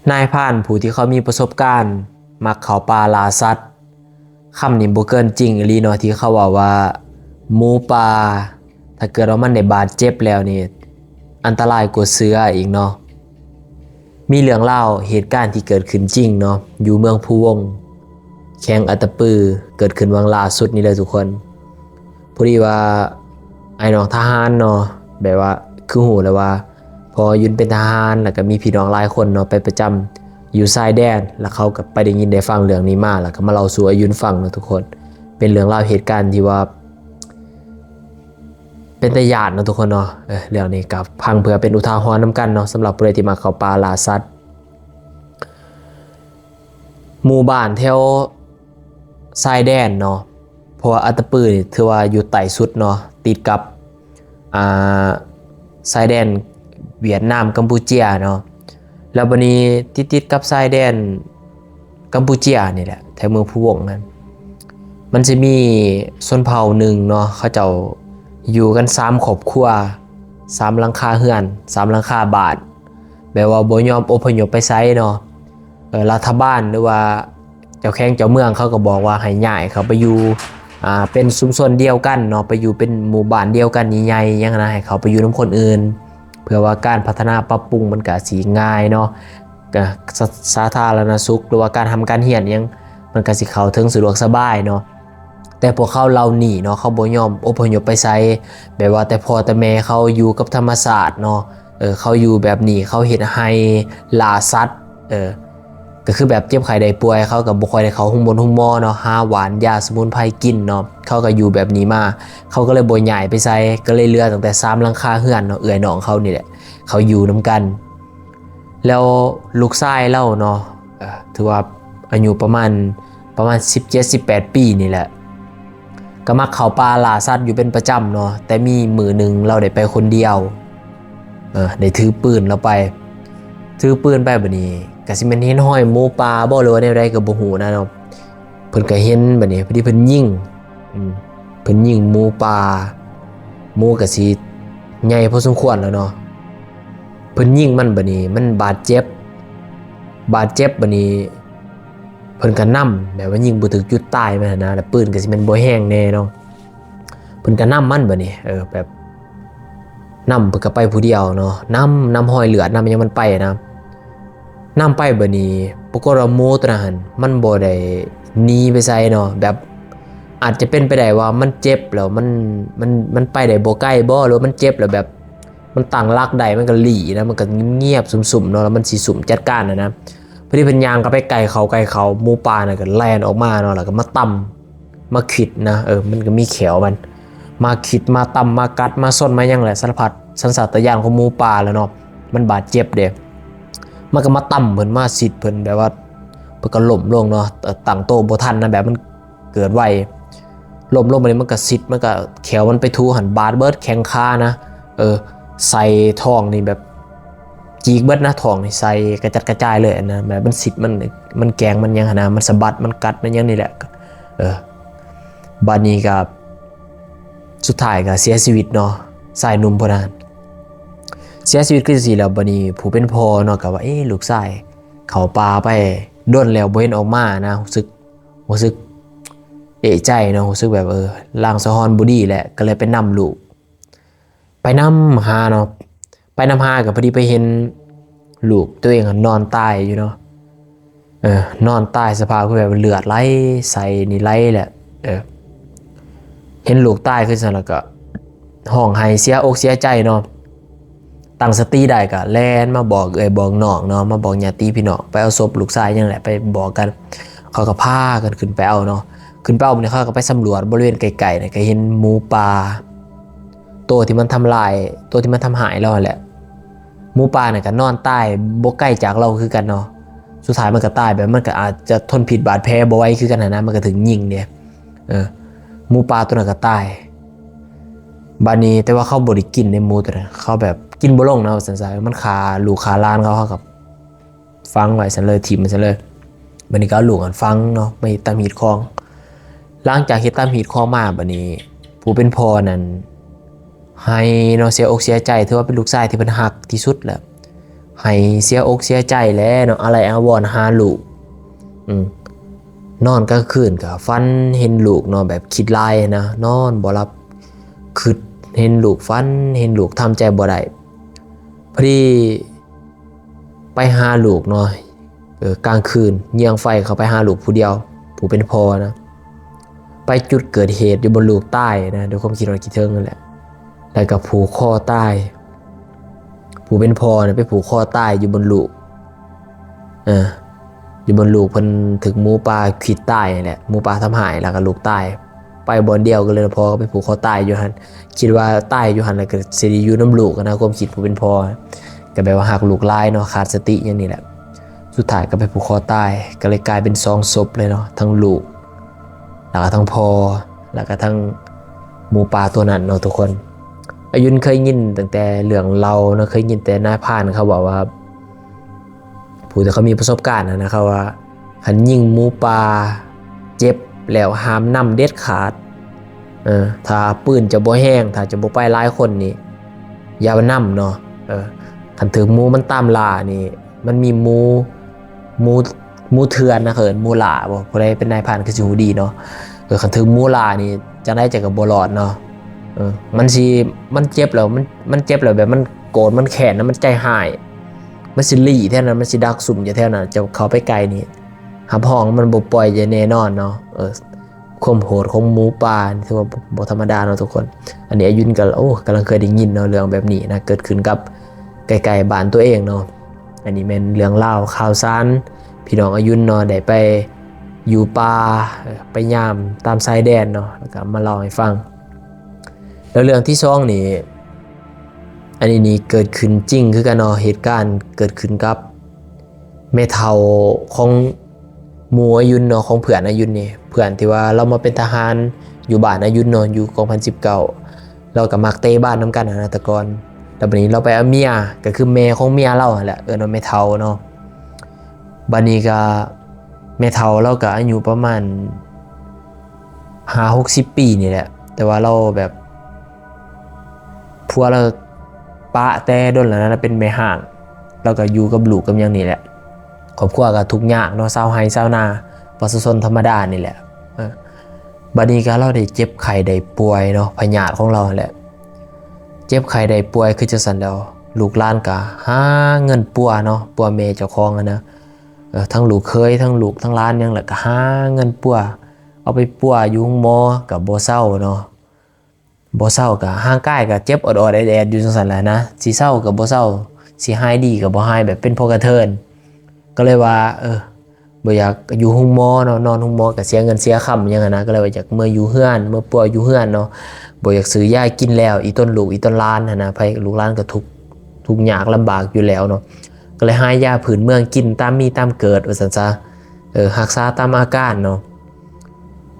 ນາຍພານຜູ້ທີ່ເຂົາມີປະສົບການມັກເຂົ້າປ່າລ່າສັດ ຄຳນີ້ບໍ່ເກີນຈິງອີ່ຫຼີເນາະ ທີ່ເຂົາເວົ້າວ່າ ໝູປ່າ ຖ້າເກີດວ່າມັນໄດ້ບາດເຈັບແລ້ວນີ້ ອັນຕະລາຍກວ່າເສືອອີກເນາະ. ມີເລື່ອງລາວເຫດການທີ່ເກີດຂຶ້ນຈິງເນາະ ຢູ່ເມືອງພູວົງ ແຂວງອັດຕະປື ເກີດຂຶ້ນຫວ່າງລ່າສຸດນີ້ເລີຍທຸກຄົນ. ພໍດີວ່າອ້າຍນ້ອງທະຫານເນາະ ແບບວ່າຄືຮູ້ແລ້ວວ່າພໍ່ອາຍຸນເປັນທະຫານ ແລ້ວກໍມີພີ່ນ້ອງຫຼາຍຄົນເນາະ ໄປປະຈຳຢູ່ຊາຍແດນ ແລ້ວເຂົາກໍໄປໄດ້ຍິນໄດ້ຟັງເລື່ອງນີ້ມາ ແລ້ວກໍມາເລົ່າສູ່ອາຍຸນຟັງເນາະທຸກຄົນ. ເປັນເລື່ອງລາວເຫດການທີ່ວ່າ ເປັນຕາຢ້ານເນາະທຸກຄົນເນາະ. ເອີ ເລື່ອງນີ້ກໍຟັງເພື່ອເປັນອຸທາຫອນນຳກັນເນາະ ສຳລັບຜູ້ໃດທີ່ມັກເຂົ້າປ່າລ່າສັດ. ໝູ່ບ້ານແຖວຊາຍແດນເນາະ ເພາະວ່າອັດຕະປືນີ້ຖືວ່າຢູ່ໃຕ້ສຸດເນາະ ຕິດກັບ ອ່າ ຊາຍແດນຫວຽດນາມ ກຳປູເຈຍເນາະ. ແລ້ວບາດນີ້ຕິດໆກັບຊາຍແດນກຳປູເຈຍນີ້ແຫຼະ ແຖວເມືອງພູວົງນັ້ນ ມັນຊິມີຊົນເຜົ່າໜຶ່ງເນາະ ເຂົາເຈົ້າຢູ່ກັນສາມຄອບຄົວ ສາມຫຼັງຄາເຮືອນ ສາມຫຼັງຄາບ້ານ ແບບວ່າບໍ່ຍອມອົບພະຍົບໄປໃສເນາະ. ເອີ ລັດຖະບານ ຫຼືວ່າເຈົ້າແຂວງເຈົ້າເມືອງ ເຂົາກໍບອກວ່າໃຫ້ຍ້າຍເຂົ້າໄປຢູ່ ອ່າ ເປັນຊຸມຊົນດຽວກັນເນາະ ໄປຢູ່ເປັນໝູ່ບ້ານດຽວກັນໃຫຍ່ໆຫຍັງນະ ໃຫ້ເຂົ້າໄປຢູ່ນຳຄົນອື່ນ ເພື່ອວ່າການພັດທະນາປັບປຸງມັນກະຊິງ່າຍເນາະ ກະສາ ສາທາລະນະສຸກ ຫຼືວ່າການຮ່ຳການຮຽນຫຍັງ ມັນກະຊິເຂົ້າເຖິງສະດວກສະບາຍເນາະ. ແຕ່ພວກເຂົາເຫຼົ່ານີ້ເນາະ ເຂົາບໍ່ຍອມອົບພະຍົບໄປໃສ ແບບວ່າແຕ່ພໍ່ແຕ່ແມ່ເຂົາຢູ່ກັບທຳມະຊາດເນາະ ເອີ ເຂົາຢູ່ແບບນີ້ ເຂົາເຮັດໄຮ່ ລ່າສັດ ເອີ ກໍຄືແບບເຈັບໄຂ້ໄດ້ປ່ວຍ ເຂົາກໍບໍ່ຄ່ອຍໄດ້ເຂົ້າໂຮງໝົງໂຮງໝໍເນາະ ຫາຫວ່ານຢາສະໝຸນໄພກິນເນາະ ເຂົາກໍຢູ່ແບບນີ້ມາ ເຂົາກໍເລີຍບໍ່ຍ້າຍໄປໃສ ກໍເລີຍເຫຼືອຕັ້ງແຕ່ສາມຫຼັງຄາເຮືອນເນາະ ເອື້ອຍນ້ອງເຂົານີ້ແຫຼະ ເຂົາຢູ່ນຳກັນ. ແລ້ວລູກຊາຍລາວເນາະ ເອີ ຖືວ່າອາຍຸປະມານ ປະມານສິບເຈັດ ສິບແປດປີນີ້ແຫຼະ ກໍມັກເຂົ້າປ່າລ່າສັດຢູ່ເປັນປະຈຳເນາະ ແຕ່ມີມື້ໜຶ່ງລາວໄດ້ໄປຄົນດຽວ ເອີ ໄດ້ຖືປືນລາວໄປ ຖືປືນໄປ ບາດນີ້ກໍຊິແມ່ນເຫັນຮອຍໝູປ່າບໍ່ ຫຼືວ່າແນວໃດກໍບໍ່ຮູ້ນະເນາະ. ເພິ່ນກໍເຫັນ ບາດນີ້ພໍດີເພິ່ນຍິງ ອືມ ເພິ່ນຍິງໝູປ່າ ໝູກໍຊິໃຫຍ່ພໍສົມຄວນແລ້ວເນາະ ເພິ່ນຍິງມັນ ບາດນີ້ມັນບາດເຈັບ ບາດເຈັບ ບາດນີ້ເພິ່ນກໍນຳ ແບບວ່າຍິງບໍ່ຖືກຈຸດຕາຍມັນຫັ້ນນະ ແລ້ວປືນກໍຊິແມ່ນບໍ່ແຮງແດ່ເນາະ ເພິ່ນກໍນຳມັນ ບາດນີ້ ເອີ ແບບນຳ ເພິ່ນກໍໄປຜູ້ດຽວເນາະ ນຳ ນຳຮອຍເລືອດ ນຳຫຍັງມັນໄປນະ ນຳໄປ ບາດນີ້ປາກົດວ່າໝູຕົວນັ້ນຫັ້ນ ມັນບໍ່ໄດ້ໜີໄປໃສເນາະ ແບບອາດຈະເປັນໄປໄດ້ວ່າມັນເຈັບແລ້ວ ມັນ ມັນ ມັນໄປໄດ້ບໍ່ໄກບໍ່ ຫຼືວ່າມັນເຈັບແລ້ວແບບ ມັນຕັ້ງຫຼັກໄດ້ ມັນກໍຫຼີ້ນະ ມັນກໍງຽບໆ ຊຸ່ມໆເນາະ ແລ້ວມັນຊິຊຸ່ມຈັດການຫັ້ນນະ. ພໍດີເພິ່ນຍ່າງເຂົ້າໄປໃກ້ເຂົາ ໃກ້ເຂົາ ໝູປ່ານັ້ນກໍແລ່ນອອກມາເນາະ ແລ້ວກໍມາຕຳ ມາຂິດນະ ເອີ ມັນກໍມີແຂ້ວມັນ ມາຂິດ ມາຕຳ ມາກັດ ມາຊົນ ມາຫຍັງແຫຼະ ສາລະພັດສັນຊາດຕະຍານຂອງໝູປ່າແຫຼະເນາະ ມັນບາດເຈັບເດ້ ມັນກໍມາຕຳເພິ່ນ ມາຂິດເພິ່ນ ແບບວ່າເພິ່ນກໍລົ້ມລົງເນາະ ເອີ ຕັ້ງໂຕບໍ່ທັນນະ ແບບມັນ ເກີດໄວ ລົ້ມລົງໄປນີ້ມັນກະຊິດ ມັນກະແຂ້ວມັນໄປຖືຫັ້ນ ບາດເບິດແຂ້ງຂານະ ເອີ ໃສ່ທ້ອງນີ້ແບບຈີກເບິດນະ ທ້ອງນີ້ໃສ່ກະຈັດກະຈາຍເລີຍນະ ແບບມັນຊິດ ມັນ ມັນແກງ ມັນຫຍັງຫັ້ນນະ ມັນສະບັດ ມັນກັດ ມັນຫຍັງນີ້ແຫຼະ ເອີ ບາດນີ້ກະສຸດທ້າຍກະເສຍຊີວິດເນາະ ຊາຍໜຸ່ມຜູ້ນັ້ນ ເສຍຊີວິດຄືຈັ່ງຊີ້ແລ້ວ ບາດນີ້ຜູ້ເປັນພໍ່ເນາະ ກະວ່າ ເອ ລູກຊາຍເຂົ້າປ່າໄປດົນແລ້ວ ບໍ່ເຫັນອອກມານະ ຮູ້ສຶກ ຮູ້ສຶກເອະໃຈເນາະ ຮູ້ສຶກແບບ ເອີ ລາງສະຫອນບໍ່ດີແຫຼະ ກໍເລີຍໄປນຳລູກ ໄປນຳຫາເນາະ ໄປນຳຫາກໍພໍດີໄປເຫັນລູກຕົວເອງນອນຕາຍຢູ່ເນາະ ເອີ ນອນຕາຍສະພາບຄືແບບເລືອດໄຫຼ ໃສ່ນີ້ໄຫຼແຫຼະ ເອີ ເຫັນລູກຕາຍຄືຊັ້ນ ແລ້ວກໍຮ້ອງໄຫ້ເສຍອົກເສຍໃຈເນາະ. ຕັ້ງສະຕິໄດ້ກໍແລ່ນມາບອກເອື້ອຍບອກນ້ອງເນາະ ມາບອກຍາດຕິພີ່ນ້ອງ ໄປເອົາສົບລູກຊາຍຫຍັງແຫຼະ ໄປບອກກັນ ເຂົາກໍພາກັນຂຶ້ນໄປເອົາເນາະ ຂຶ້ນໄປເອົາ ບາດນີ້ເຂົາກໍໄປສຳຫຼວດບໍລິເວນໃກ້ໆ ນະ ກໍເຫັນໝູປ່າ ໂຕທີ່ມັນທຳລາຍ ໂຕທີ່ມັນທຳຮ້າຍລາວຫັ້ນແຫຼະ ໝູປ່ານັ້ນກໍນອນຕາຍບໍ່ໄກຈາກລາວຄືກັນເນາະ ສຸດທ້າຍມັນກໍຕາຍ ແບບມັນກໍອາດຈະທົນພິດບາດແຜບໍ່ໄຫວຄືກັນຫັ້ນນະ ມັນກໍຖືກຍິງເດ້ ເອີ ໝູປ່າໂຕນັ້ນກໍຕາຍ ບາດນີ້ ແຕ່ວ່າເຂົາບໍ່ໄດ້ກິນເດ້ໝູໂຕນັ້ນ ເຂົາແບບກິນບໍ່ລົງນະວ່າຊັ້ນຊະ ມັນຂ້າລູກຂ້າຫຼານເຂົາ ເຂົາກໍຝັງໄວ້ຊັ້ນເລີຍ ຖິ້ມໄວ້ຊັ້ນເລີຍ ບາດນີ້ກໍເອົາລູກຫັ້ນຝັງເນາະ ມາເຮັດຕາມຮີດຄອງ ຫຼັງຈາກເຮັດຕາມຮີດຄອງມາ ບາດນີ້ຜູ້ເປັນພໍ່ນັ້ນໄຫ້ເນາະ ເສຍອົກເສຍໃຈ ຖືວ່າເປັນລູກຊາຍທີ່ເພິ່ນຮັກທີ່ສຸດແລ້ວ ໃຫ້ເສຍອົກເສຍໃຈແຫຼະເນາະ ອາໄລອາວອນຫາລູກ. ອືມ ນອນກາງຄືນກໍຝັນເຫັນລູກເນາະ ແບບຄິດຫຼາຍນະ ນອນບໍ່ຫຼັບ ຄິດເຫັນລູກ ຝັນເຫັນລູກ ທຳໃຈບໍ່ໄດ້. ພໍດີໄປຫາລູກເນາະ ເອີ ກາງຄືນຍ່ຽງໄຟເຂົ້າໄປຫາລູກຜູ້ດຽວ ຜູ້ເປັນພໍ່ນະ ໄປຈຸດເກີດເຫດຢູ່ບ່ອນລູກຕາຍນະ ດ້ວຍຄວາມຄິດຮອດຄິດເຖິງນັ້ນແຫຼະ ແລ້ວກໍຜູກຄໍຕາຍ. ຜູ້ເປັນພໍ່ນະໄປຜູກຄໍຕາຍຢູ່ບ່ອນລູກ ເອີ ຢູ່ບ່ອນລູກເພິ່ນຖືກໝູປ່າຂວິດຕາຍຫັ້ນແຫຼະ ໝູປ່າທຳຮ້າຍ ແລ້ວກໍລູກຕາຍ ໄປບ່ອນດຽວກັນເລີຍ. ພໍ່ກໍໄປຜູກຄໍຕາຍຢູ່ຫັ້ນ ຄິດວ່າຕາຍຢູ່ຫັ້ນແລ້ວກໍຊິໄດ້ຢູ່ນຳລູກນະ ຄວາມຄິດຜູ້ເປັນພໍ່ ກໍແບບວ່າຮັກລູກຫຼາຍເນາະ ຂາດສະຕິຫຍັງນີ້ແຫຼະ. ສຸດທ້າຍກໍໄປຜູກຄໍຕາຍ ກໍເລີຍກາຍເປັນສອງສົບເລີຍເນາະ ທັງລູກ ແລ້ວກໍທັງພໍ່ ແລ້ວກໍທັງໝູປ່າຕົວນັ້ນເນາະທຸກຄົນ. ອາຍຸນເຄີຍຍິນຕັ້ງແຕ່ເລື່ອງເລົ່າເນາະ ເຄີຍຍິນແຕ່ນາຍພານເຂົາເວົ້າວ່າ ຜູ້ທີ່ເຂົາມີປະສົບການຫັ້ນນະ ເຂົາວ່າຄັນຍິງໝູປ່າເຈັບແລ້ວຫ້າມນຳເດັດຂາດ. ເອີ ຖ້າປືນຈະບໍ່ແຮງ ຖ້າຈະບໍ່ໄປຫຼາຍຄົນນີ້ ຢ່ານຳເນາະ. ເອີ ຄັນຖືກໝູມັນຕາມລ່ານີ້ ມັນມີໝູ ໝູ ໝູເຖື່ອນນະ ເຂົາເອີ້ນໝູລ່າບໍ ຜູ້ໃດເປັນນາຍພານຄືຊິຮູ້ດີເນາະ. ເອີ ຄັນຖືກໝູລ່ານີ້ ຈັ່ງໃດເຈົ້າກໍບໍ່ລອດເນາະ. ເອີ ມັນຊິ ມັນເຈັບແລ້ວ ມັນ ມັນເຈັບແລ້ວແບບມັນໂກດ ມັນແຄ້ນນະ ມັນໃຈຮ້າຍ ມັນຊິລີ້ແຖວນັ້ນ ມັນຊິດັກຊຸ່ມຢູ່ແຖວນັ້ນ ເຈົ້າເຂົ້າໄປໃກ້ນີ້ ຮັບຮອງມັນບໍ່ປ່ອຍຢ່າງແນ່ນອນເນາະ. ເອີ ຄວາມໂຫດຂອງໝູປ່ານີ້ຖືວ່າບໍ່ທຳມະດາເນາະທຸກຄົນ. ອັນນີ້ອາຍຸນກໍ ໂອ້ ກຳລັງເຄີຍໄດ້ຍິນເນາະ ເລື່ອງແບບນີ້ນະ ເກີດຂຶ້ນກັບໃກ້ໆບ້ານຕົວເອງເນາະ. ອັນນີ້ແມ່ນເລື່ອງລາວຂ່າວສານ ພີ່ນ້ອງອາຍຸນເນາະ ໄດ້ໄປຢູ່ປ່າ ເອີ ໄປຍາມຕາມຊາຍແດນເນາະ ແລ້ວກໍມາເລົ່າໃຫ້ຟັງ. ແລ້ວເລື່ອງທີສອງນີ້ ອັນນີ້ນີ້ເກີດຂຶ້ນຈິງຄືກັນເນາະ ເຫດການເກີດຂຶ້ນກັບແມ່ເຖົ້າຂອງໝູ່ອາຍຸນເນາະ ຂອງເພື່ອນອາຍຸນນີ້ ເພື່ອນທີ່ວ່າລາວມາເປັນທະຫານຢູ່ບ້ານອາຍຸນເນາະ ຢູ່ກອງພັນສິບເກົ້າ ລາວກໍມັກເຕະບານນຳກັນຫັ້ນນະແຕ່ກ່ອນ. ແລ້ວບັດນີ້ລາວໄປເອົາເມຍ ກໍຄືແມ່ຂອງເມຍລາວຫັ້ນແຫຼະ ເອີ້ນວ່າແມ່ເຖົ້າເນາະ. ບັດນີ້ກໍແມ່ເຖົ້າລາວກໍອາຍຸປະມານຫ້າຫົກສິບປີນີ້ແຫຼະ ແຕ່ວ່າລາວແບບ ຜົວລາວປະແຕ່ດົນແລ້ວນະ ເປັນແມ່ຮ້າງ ລາວກໍຢູ່ກັບລູກກັບຫຍັງນີ້ແຫຼະ. ຄອບຄົວກໍທຸກຍາກເນາະ ຊາວໄຮ່ຊາວນາ ປະຊາຊົນທຳມະດານີ້ແຫຼະ. ເອີ ບັດນີ້ກໍລາວໄດ້ເຈັບໄຂ້ໄດ້ປ່ວຍເນາະ ພະຍາດຂອງລາວຫັ້ນແຫຼະ ເຈັບໄຂ້ໄດ້ປ່ວຍຄືຈັ່ງຊັ້ນແລ້ວ ລູກຫຼານກໍຫາເງິນປົວເນາະ ປົວແມ່ເຈົ້າຂອງຫັ້ນນະ. ເອີ ທັງລູກເຂີຍ ທັງລູກ ທັງຫຼານຫຍັງ ແລ້ວກໍຫາເງິນປົວ ເອົາໄປປົວຢູ່ໂຮງໝໍກໍບໍ່ເຊົາເນາະ ບໍ່ເຊົາ ກໍຮ່າງກາຍກໍເຈັບອອດໆແອດໆຢູ່ຈັ່ງຊັ້ນແຫຼະນະ ຊິເຊົາກໍບໍ່ເຊົາ ຊິຫາຍດີກໍບໍ່ຫາຍ ແບບເປັນພໍກະເທີນ. ກໍເລີຍວ່າ ເອີ ບໍ່ຢາກຢູ່ໂຮງໝໍເນາະ ນອນໂຮງໝໍກໍເສຍເງິນເສຍຄຳຫຍັງຫັ້ນນະ ກໍເລີຍວ່າຢາກເມືອຢູ່ເຮືອນ ເມືອປົວຢູ່ເຮືອນເນາະ ບໍ່ຢາກຊື້ຢາກິນແລ້ວ ອີ່ຕົນລູກອີ່ຕົນຫຼານຫັ້ນນະ ໃຜ ລູກຫຼານກໍທຸກ ທຸກຍາກລຳບາກຢູ່ແລ້ວເນາະ ກໍເລີຍຫາຢາພື້ນເມືອງກິນຕາມມີຕາມເກີດວ່າຊັ້ນຊະ ເອີ ຮັກສາຕາມອາການເນາະ.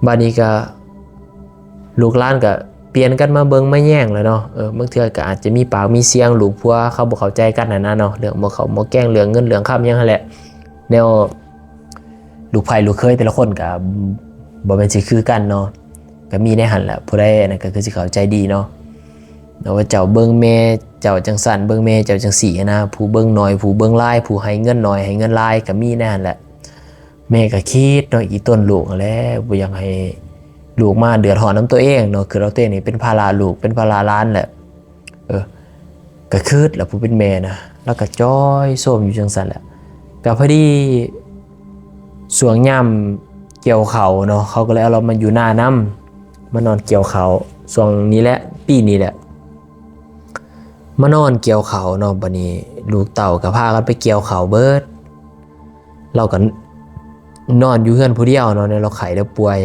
ບາດນີ້ກໍລູກຫຼານກໍປ່ຽນກັນມາເບິ່ງມາແຍງແຫຼະເນາະ ເອີ ບາງເທື່ອກໍອາດຈະມີປາກມີສຽງ ລູກຜົວເຂົາບໍ່ເຂົ້າໃຈກັນຫັ້ນນະເນາະ ເລື່ອງໝໍ້ເຂົ້າໝໍ້ແກງ ເລື່ອງເງິນເລື່ອງຄຳຫຍັງຫັ້ນແຫຼະ ແນວລູກໃພ້ລູກເຂີຍແຕ່ລະຄົນກໍບໍ່ແມ່ນຊິຄືກັນເນາະ ກໍມີໃນຫັ້ນແຫຼະ ຜູ້ໃດອັນນັ້ນກໍຄືຊິເຂົ້າໃຈດີເນາະ ວ່າເຈົ້າເບິ່ງແມ່ເຈົ້າຈັ່ງຊັ້ນ ເບິ່ງແມ່ເຈົ້າຈັ່ງຊີ້ຫັ້ນນະ ຜູ້ເບິ່ງໜ້ອຍຜູ້ເບິ່ງຫຼາຍ ຜູ້ໃຫ້ເງິນໜ້ອຍໃຫ້ເງິນຫຼາຍ ກໍມີໃນຫັ້ນແຫຼະ. ແມ່ກໍຄິດເນາະ ອີ່ຕົນລູກຫັ້ນແຫຼະ ບໍ່ຢາກໃຫ້ລູກມາເດືອດຮ້ອນນຳຕົວເອງເນາະ ຄິດວ່າຕົວເອງນີ້ເປັນພາລະລູກ ເປັນພາລະຫຼານແຫຼະ ເອີ ກໍຄິດແຫຼະ ຜູ້ເປັນແມ່ນະ ລາວກໍຈ່ອຍໂຊມຢູ່ຈັ່ງຊັ້ນແຫຼະ. ກໍພໍດີຊ່ວງຍາມກ່ຽວເຂົ້າເນາະ ເຂົາກໍເລີຍເອົາລາວມາຢູ່ນານຳ ມານອນກ່ຽວເຂົ້າຊ່ວງນີ້ແຫຼະ ປີນີ້ແຫຼະ ມານອນກ່ຽວເຂົ້າເນາະ. ບັດນີ້ລູກເຕົ້າກໍພາກັນໄປກ່ຽວເຂົ້າເບິດ ລາວກໍນອນຢູ່ເຮືອນຜູ້ດຽວເນາະ ແນວລາວໄຂ້ລາວປ່ວຍ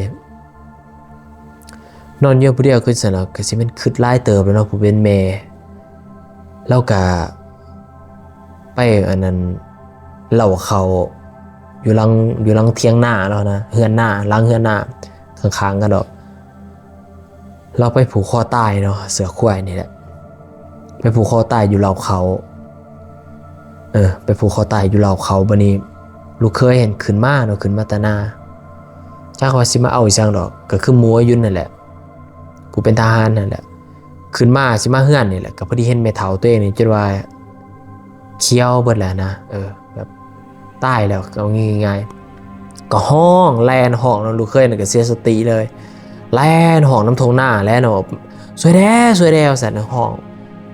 ນອນຢູ່ຜູ້ດຽວ ຄືຊັ້ນລະ ກໍຊິແມ່ນຄິດຫຼາຍເຕີບແລ້ວເນາະ ຜູ້ເປັນແມ່ ລາວກໍໄປອັນນັ້ນ ເລົ້າເຂົ້າຢູ່ຫຼັງ ຢູ່ຫຼັງຖຽງນາລາວນະ ເຮືອນນາ ຫຼັງເຮືອນນາຂ້າງໆກັນດອກ. ລາວໄປຜູກຄໍຕາຍເນາະ ເສືອຄວາຍນີ້ແຫຼະ ໄປຜູກຄໍຕາຍຢູ່ເລົ້າເຂົ້າ ເອີ ໄປຜູກຄໍຕາຍຢູ່ເລົ້າເຂົ້າ. ບັດນີ້ລູກເຂີຍຫັ້ນຂຶ້ນມາເນາະ ຂຶ້ນມາແຕ່ນາ ຈັກວ່າຊິມາເອົາອີ່ຫຍັງດອກ ກໍຄືໝູ່ອາຍຸນຫັ້ນແຫຼະ ຜູ້ເປັນທະຫານຫັ້ນແຫຼະ ຂຶ້ນມາຊິມາເຮືອນນີ້ແຫຼະ ກໍພໍດີເຫັນແມ່ເຖົ້າຕົວເອງນີ້ ຈົນວ່າ ຂຽວເບິດແລ້ວນະ ເອີ ແບບຕາຍແລ້ວ ເອົາງ່າຍໆ ກໍຮ້ອງ ແລ່ນຮ້ອງນຳ ລູກເຂີຍນັ້ນກໍເສຍສະຕິເລີຍ ແລ່ນຮ້ອງນຳທົ່ງນາແຫຼະເນາະ ຊ່ວຍແດ່ ຊ່ວຍແດ່ ວ່າຊັ້ນ ຮ້ອງ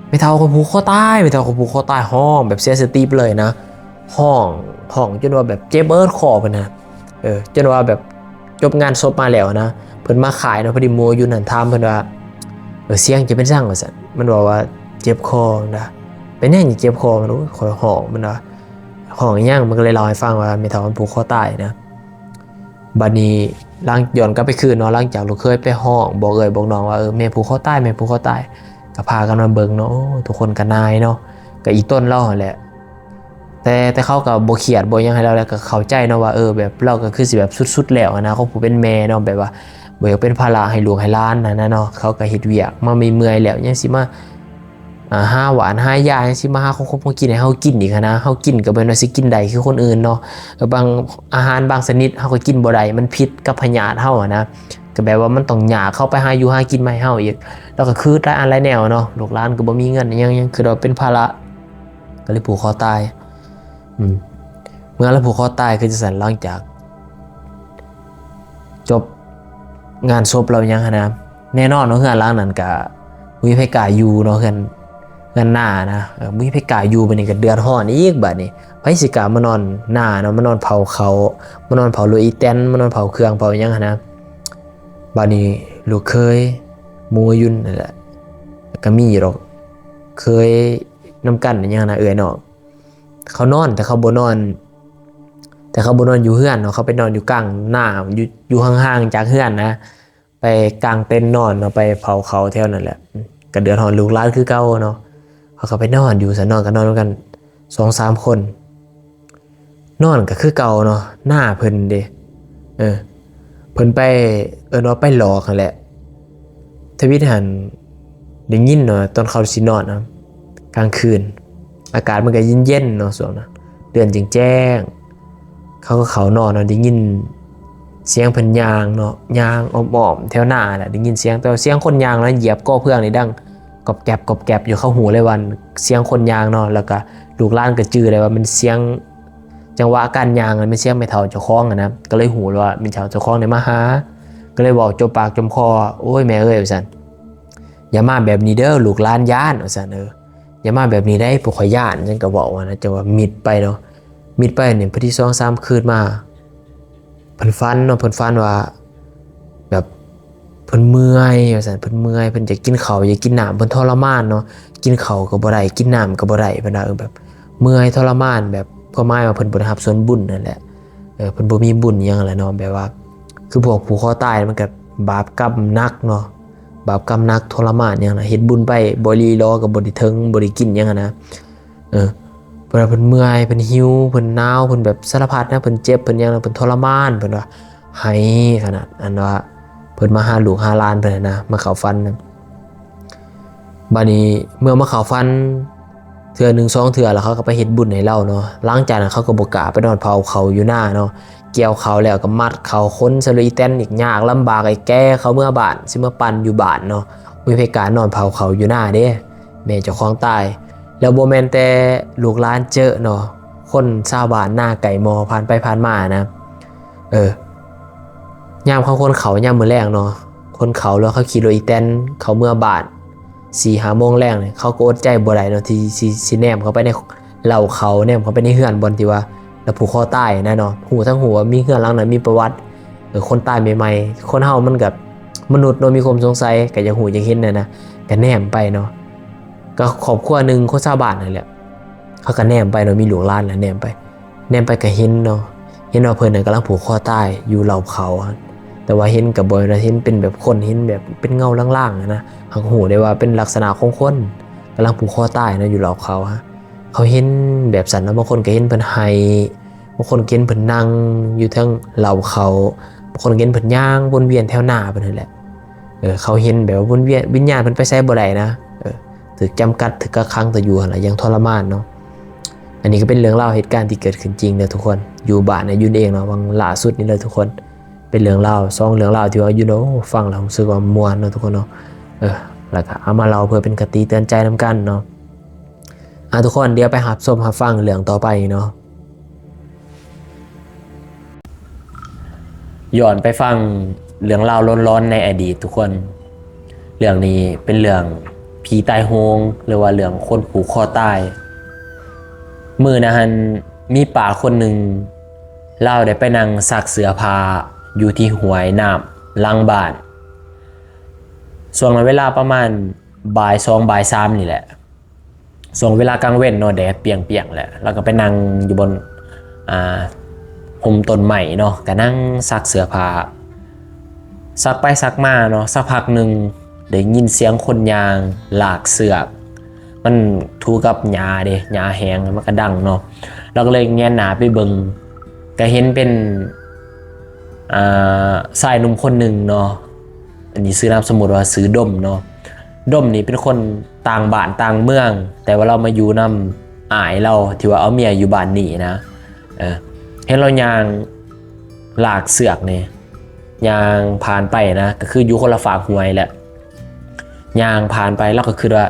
ແມ່ເຖົ້າຂ້ອຍຜູກຄໍຕາຍ ແມ່ເຖົ້າຂ້ອຍຜູກຄໍຕາຍ ຮ້ອງແບບເສຍສະຕິໄປເລີຍນະ ຮ້ອງ ຮ້ອງຈົນວ່າແບບເຈັບເບີດຄໍພຸ້ນນະ ເອີ ຈົນວ່າແບບ ຈົບງານສົບມາແລ້ວນະ ເພິ່ນມາຂາຍເນາະ ພໍດີໝູຢູ່ນັ້ນຖາມເພິ່ນວ່າ ເອີ ສຽງເຈົ້າເປັນຫຍັງ ວ່າຊັ້ນ ມັນເວົ້າວ່າເຈັບຄໍ ເພິ່ນວ່າ ເປັນຫຍັງເຈັບຄໍ ມັນ ໂອ້ຍ ຂ້ອຍຮ້ອງ ມັນວ່າ ຮ້ອງອີຫຍັງ ມັນກໍເລີຍເລົ່າໃຫ້ຟັງວ່າແມ່ເຖົ້າມັນຜູກຄໍຕາຍນະ ບັດນີ້ຫຼັງ ຍ້ອນກັບໄປຄືນເນາະ ຫຼັງຈາກລູກເຂີຍໄປຮ້ອງບອກເອື້ອຍບອກນ້ອງວ່າ ເອີ ແມ່ຜູກຄໍຕາຍ ແມ່ຜູກຄໍຕາຍ ກໍພາກັນມາເບິ່ງເນາະ ໂອ້ ທຸກຄົນກໍນາຍເນາະ ກໍອີ່ຕົນລາວຫັ້ນແຫຼະ ແຕ່ ແຕ່ເຂົາກໍບໍ່ຄຽດບໍ່ຫຍັງໃຫ້ລາວ ແລ້ວກໍເຂົ້າໃຈເນາະວ່າ ເອີ ແບບລາວກໍຄືຊິແບບສຸດໆແລ້ວນະ ຂອງຜູ້ເປັນແມ່ເນາະ ແບບວ່າບໍ່ຢາກເປັນພາລະໃຫ້ລູກໃຫ້ຫຼານຫັ້ນນະເນາະ ເຂົາກໍເຮັດວຽກມາເມື່ອຍໆແລ້ວ ຍັງຊິມາ ອ່າ ຫາຫວານຫາຢາ ຍັງຊິມາຫາຂອງຄົບຂອງກິນໃຫ້ເຮົາກິນອີກຫັ້ນນະ ເຮົາກິນກໍບໍ່ແມ່ນວ່າຊິກິນໄດ້ຄືຄົນອື່ນເນາະ ແລ້ວບາງອາຫານບາງຊະນິດເຮົາກໍກິນບໍ່ໄດ້ ມັນຜິດກັບພະຍາດເຮົາຫັ້ນນະ ກໍແບບວ່າມັນຕ້ອງຍາກເຂົາໄປຫາຢູ່ຫາກິນມາໃຫ້ເຮົາອີກ ແລ້ວກໍຄືຫຼາຍອັນຫຼາຍແນວເນາະ ລູກຫຼານກໍບໍ່ມີເງິນຫຍັງ ຍັງຄືວ່າເປັນພາລະ ກໍເລີຍຜູກຄໍຕາຍ ອືມ ເມື່ອລາວຜູກຄໍຕາຍຄືຈັ່ງຊັ້ນ ຫຼັງຈາກຈົບງານສົບແລ້ວຫຍັງຫັ້ນນະ ແນ່ນອນວ່າເຮືອນຫຼັງນັ້ນກະບໍ່ມີໃຜກ້າຢູ່ເນາະ ເຮືອນ ເຮືອນນານະ ເອີ ບໍ່ມີໃຜກ້າຢູ່ ບາດນີ້ກໍເດືອດຮ້ອນອີກ ບາດນີ້ໃຜຊິກ້າມານອນນາເນາະ ມານອນເຜົາເຂົ້າ ມານອນເຜົາໂລອີແຕນ ມານອນເຜົາເຄື່ອງເຜົາຫຍັງຫັ້ນນະ ບາດນີ້ລູກເຂີຍໝູຢູ່ນັ້ນແຫຼະ ກໍມີຢູ່ດອກ ເຂີຍນຳກັນຫຍັງຫັ້ນນະ ເອື້ອຍນ້ອງ ເຂົານອນ ແຕ່ເຂົາບໍ່ນອນ ແຕ່ເຂົາບໍ່ນອນຢູ່ເຮືອນເນາະ ເຂົາໄປນອນຢູ່ກາງນາ ຢູ່ ຢູ່ຫ່າງໆຈາກເຮືອນນະ ໄປກາງເຕັນນອນເນາະ ໄປເຜົາເຂົາແຖວນັ້ນແຫຼະ ກໍເດືອດຮ້ອນລູກຫຼານຄືເກົ່າເນາະ ເຂົາກໍໄປນອນຢູ່ຊັ້ນ ນອນກໍນອນນຳກັນສອງສາມຄົນ ນອນກໍຄືເກົ່າເນາະ ນາເພິ່ນເດ້ ເອີ ເພິ່ນໄປ ເອີ້ນວ່າໄປຫຼອກຫັ້ນແຫຼະ ທະວິດຫັ້ນໄດ້ຍິນເນາະ ຕອນເຂົາຊິນອນນະ ກາງຄືນ ອາກາດມັນກໍເຢັນໆເນາະ ຊ່ວງນັ້ນເດືອນແຈ້ງໆ ເຂົາກໍເຂົ້ານອນເນາະ ໄດ້ຍິນສຽງເພິ່ນຍ່າງເນາະ ຍ່າງອ້ອມໆແຖວນາແຫຼະ ໄດ້ຍິນສຽງ ແຕ່ວ່າສຽງຄົນຍ່າງນະ ຢຽບກໍເຟືອງນີ້ດັງກອບແກັບ ກອບແກັບຢູ່ ເຂົາຮູ້ເລີຍວ່າສຽງຄົນຍ່າງເນາະ ແລ້ວກໍລູກຫຼານກໍຈື່ໄດ້ວ່າແມ່ນສຽງ ຈັງຫວະການຍ່າງນັ້ນແມ່ນສຽງແມ່ເຖົ້າເຈົ້າຂອງຫັ້ນນະ ກໍເລີຍຮູ້ວ່າແມ່ເຖົ້າເຈົ້າຂອງນີ້ມາຫາ ກໍເລີຍເວົ້າຈົມປາກຈົມຄໍວ່າ ໂອ້ຍ ແມ່ເອີຍ ວ່າຊັ້ນ ຢ່າມາແບບນີ້ເດີ ລູກຫຼານຢ້ານ ວ່າຊັ້ນ ເອີ ຢ່າມາແບບນີ້ໄດ໋ ພວກຂ້ອຍຢ້ານ ຈັ່ງກໍເວົ້າຫັ້ນນະ ຈັ່ງວ່າມິດໄປເນາະ ມິດໄປນີ້ ພໍດີສອງສາມຄືນມາ ເພິ່ນຝັນເນາະ ເພິ່ນຝັນວ່າແບບເພິ່ນເມື່ອຍວ່າຊັ້ນ ເພິ່ນເມື່ອຍ ເພິ່ນຢາກກິນເຂົ້າ ຢາກກິນນ້ຳ ເພິ່ນທໍລະມານເນາະ ກິນເຂົ້າກໍບໍ່ໄດ້ ກິນນ້ຳກໍບໍ່ໄດ້ ເພິ່ນວ່າ ເອີ ແບບເມື່ອຍທໍລະມານ ແບບຄວາມໝາຍວ່າເພິ່ນບໍ່ໄດ້ຮັບສ່ວນບຸນນັ້ນແຫຼະ ເອີ ເພິ່ນບໍ່ມີບຸນຫຍັງແຫຼະເນາະ ແບບວ່າຄືພວກຜູກຄໍຕາຍ ມັນກໍບາບກຳໜັກເນາະ ບາບກຳໜັກທໍລະມານຫຍັງນະ ເຮັດບຸນໄປບໍ່ລີລໍກໍບໍ່ໄດ້ເຖິງ ບໍ່ໄດ້ກິນຫຍັງຫັ້ນນະ ເອີ ເພິ່ນວ່າເພິ່ນເມື່ອຍ ເພິ່ນຫິວ ເພິ່ນໜາວ ເພິ່ນແບບສາລະພັດນະ ເພິ່ນເຈັບ ເພິ່ນຫຍັງນະ ເພິ່ນທໍລະມານ ເພິ່ນວ່າໄຫ້ຂະໜາດ ອັນວ່າເພິ່ນມາຫາລູກຫາຫຼານເພິ່ນນະ ມາເຂົ້າຝັນນະ ບາດນີ້ເມື່ອມາເຂົ້າຝັນເທື່ອໜຶ່ງສອງເທື່ອ ແລ້ວເຂົາກໍໄປເຮັດບຸນໃຫ້ລາວເນາະ ຫຼັງຈາກນັ້ນເຂົາກໍບໍ່ກ້າໄປນອນເຝົ້າເຂົ້າຢູ່ນາເນາະ ກ່ຽວເຂົ້າແລ້ວກໍມັດເຂົ້າ ຂົນໃສ່ລົດອີແຕນອີກ ຍາກລຳບາກ ໄອ້ແກ່ເຂົ້າເມືອບ້ານ ຊິມາປັ່ນຢູ່ບ້ານເນາະ ມີໃຜກ້ານອນເຝົ້າເຂົ້າຢູ່ນາເດ້ ແມ່ເຈົ້າຂອງຕາຍ ແລ້ວບໍ່ແມ່ນແຕ່ລູກຫຼານເຈີເນາະ ຄົນຊາວບ້ານນາໃກ້ໝໍ່ຜ່ານໄປຜ່ານມານະ ເອີ ຍາມເຂົາຂົນເຂົ້າຍາມມື້ແລງເນາະ ຂົນເຂົ້າ ແລ້ວເຂົາຂີ່ລົດອີແຕນເຂົ້າເມືອບ້ານ ສີ່ຫ້າໂມງແລງນີ້ ເຂົາກໍອົດໃຈບໍ່ໄດ້ເນາະ ທີ່ຊິ ຊິແນມເຂົ້າໄປໃນເລົ້າເຂົ້າ ແນມເຂົ້າໄປໃນເຮືອນບ່ອນທີ່ວ່າລາວຜູກຄໍຕາຍນະເນາະ ຮູ້ທັງຮູ້ວ່າມີເຮືອນຫຼັງນັ້ນມີປະຫວັດ ເອີ ຄົນຕາຍໃໝ່ໆ ຄົນເຮົາມັນກໍມະນຸດເນາະ ມີຄວາມສົງໄສ ກໍຢາກຮູ້ຢາກເຫັນຫັ້ນນະ ກໍແນມໄປເນາະ ກໍຄອບຄົວໜຶ່ງ ຄົນຊາວບ້ານຫັ້ນແຫຼະ ເຂົາກໍແນມໄປເນາະ ມີລູກຫຼານແຫຼະ ແນມໄປ ແນມໄປກໍເຫັນເນາະ ເຫັນວ່າເພິ່ນນັ້ນກຳລັງຜູກຄໍຕາຍຢູ່ເລົ້າເຂົາ ແຕ່ວ່າເຫັນກໍບໍ່ແມ່ນວ່າເຫັນເປັນແບບຄົນ ເຫັນແບບເປັນເງົາລາງໆຫັ້ນນະ ເຮົາກໍຮູ້ໄດ້ວ່າເປັນລັກສະນະຂອງຄົນກຳລັງຜູກຄໍຕາຍນະ ຢູ່ເລົ້າເຂົາ ເຂົາເຫັນແບບຊັ້ນເນາະ ບາງຄົນກໍເຫັນເພິ່ນໄຫ້ ບາງຄົນກໍເຫັນເພິ່ນນັ່ງຢູ່ເທິງເລົ້າເຂົາ ບາງຄົນກໍເຫັນເພິ່ນຍ່າງວົນວຽນແຖວໜ້າເພິ່ນຫັ້ນແຫຼະ ເອີ ເຂົາເຫັນແບບວ່າວົນວຽນ ວິນຍານເພິ່ນໄປໃສບໍ່ໄດ້ນະ ເອີ ຖືກຈຳກັດ ຖືກກັກຂັງ ແຕ່ຢູ່ຫັ້ນລະຢ່າງທໍລະມານເນາະ ອັນນີ້ກໍເປັນເລື່ອງລາວເຫດການທີ່ເກີດຂຶ້ນຈິງເດີທຸກຄົນ ຢູ່ບ້ານໃນຍຸນເອງເນາະ ຫວ່າງລ່າສຸດນີ້ເລີຍທຸກຄົນ ເປັນເລື່ອງລາວ ສອງເລື່ອງລາວທີ່ວ່າຢູ່ເນາະ ໂອ້ ຟັງແລ້ວຮູ້ສຶກວ່າມ່ວນເນາະທຸກຄົນເນາະ ເອີ ແລ້ວກໍເອົາມາເລົ່າເພື່ອເປັນຄະຕິເຕືອນໃຈນຳກັນເນາະ ອາ ທຸກຄົນ ດຽວໄປຮັບຊົມຮັບຟັງເລື່ອງຕໍ່ໄປເນາະ. ຍ້ອນໄປຟັງເລື່ອງລາວຫຼອນໆໃນອະດີດທຸກຄົນ. ເລື່ອງນີ້ເປັນເລື່ອງຜີຕາຍໂຫງ ຫຼືວ່າເລື່ອງຄົນຜູກຄໍຕາຍ. ມື້ນະຫັ້ນ ມີປ້າຄົນໜຶ່ງ ລາວໄດ້ໄປນັ່ງຊັກເສື້ອຜ້າຢູ່ທີ່ຫ້ວຍນ້ຳຫຼັງບ້ານ. ຊ່ວງເວລາປະມານບ່າຍສອງ ບ່າຍສາມນີ້ແຫຼະ. ຊ່ວງເວລາກາງເວັນເນາະ ແດດປ່ຽງໆແຫຼະ ລາວກໍໄປນັ່ງຢູ່ບົນ ອ່າ ຮົ່ມຕົ້ນໄມ້ເນາະ ກໍນັ່ງຊັກເສື້ອຜ້າ ຊັກໄປຊັກມາເນາະ. ສັກພັກໜຶ່ງໄດ້ຍິນສຽງຄົນຍ່າງລາກເຊືອກ ມັນຖືກັບຫຍ້າເດ້ ຫຍ້າແຫ້ງ ມັນກໍດັງເນາະ. ລາວກໍເລີຍແງນໜ້າໄປເບິ່ງ ກໍເຫັນເປັນ ອ່າ ຊາຍໜຸ່ມຄົນໜຶ່ງເນາະ ອັນນີ້ຊື່ນາມສົມມຸດວ່າຊື່ດົມເນາະ. ດົມນີ້ເປັນຄົນຕ່າງບ້ານຕ່າງເມືອງ ແຕ່ວ່າລາວມາຢູ່ນຳອ້າຍລາວທີ່ວ່າເອົາເມຍຢູ່ບ້ານນີ້ນະ. ເອີ ເຫັນລາວຍ່າງລາກເຊືອກນີ້ ຍ່າງຜ່ານໄປນະ ກໍຄືຢູ່ຄົນລະຟາກຫ້ວຍແຫຼະ. ຍ່າງຜ່ານໄປ ລາວກໍຄິດວ່າ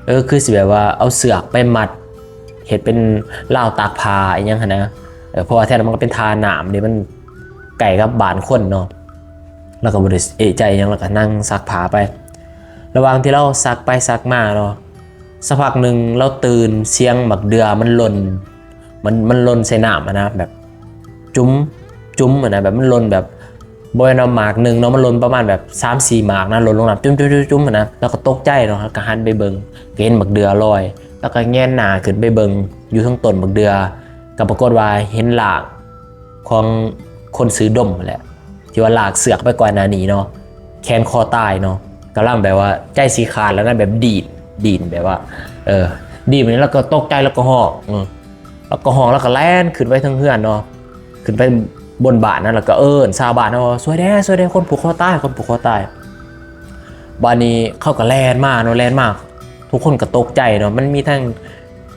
ເອີ ຄືຊິແບບວ່າເອົາເຊືອກໄປມັດ ເຮັດເປັນລາວຕາກຜ້າອີ່ຫຍັງຫັ້ນນະ. ເອີ ເພາະວ່າແຖວນັ້ນມັນກໍເປັນທ່ານ້ຳເດ້ ມັນໃກ້ກັບບ້ານຄົນເນາະ. ລາວກໍບໍ່ໄດ້ເອະໃຈຫຍັງ ລາວກໍນັ່ງຊັກຜ້າໄປ. ລະຫວ່າງທີ່ລາວຊັກໄປຊັກມາເນາະ ສັກພັກໜຶ່ງລາວຕື່ນສຽງໝາກເດື່ອມັນຫຼົ່ນ ມັນ ມັນຫຼົ່ນໃສ່ນ້ຳຫັ້ນນະ ແບບຈຸ້ມ ຈຸ້ມຫັ້ນນະ ແບບມັນຫຼົ່ນແບບ ບໍ່ແມ່ນວ່າໝາກໜຶ່ງເນາະ ມັນຫຼົ່ນປະມານແບບສາມສີ່ໝາກນະ ຫຼົ່ນລົງນ້ຳຈຸ້ມໆໆຫັ້ນນະ. ລາວກໍຕົກໃຈເນາະ ລາວກໍຫັນໄປເບິ່ງ ກໍເຫັນໝາກເດື່ອລອຍ. ລາວກໍແງນໜ້າຂຶ້ນໄປເບິ່ງຢູ່ເທິງຕົ້ນໝາກເດື່ອ ກໍປາກົດວ່າເຫັນຮ່າງຂອງຄົນຊື່ດົມຫັ້ນແຫຼະ ທີ່ວ່າລາກເຊືອກໄປກ່ອນໜ້ານີ້ເນາະ ແຂນຄໍຕາຍເນາະ ກຳລັງແບບວ່າໃຈຊິຂາດແລ້ວນະ ແບບດີ້ນ ດີ້ນແບບວ່າ ເອີ ດີ້ນແລ້ວລາວກໍຕົກໃຈ ລາວກໍຮ້ອງ ເອີ ລາວກໍຮ້ອງ ລາວກໍແລ່ນຂຶ້ນໄປເທິງເຮືອນເນາະ ຂຶ້ນໄປບົນບ້ານນະ ແລ້ວກໍເອີ້ນຊາວບ້ານເນາະວ່າ ຊ່ວຍແດ່ ຊ່ວຍແດ່ ຄົນຜູກຄໍຕາຍ ຄົນຜູກຄໍຕາຍ. ບາດນີ້ເຂົາກໍແລ່ນມາເນາະ ແລ່ນມາ ທຸກຄົນກໍຕົກໃຈເນາະ ມັນມີທັງ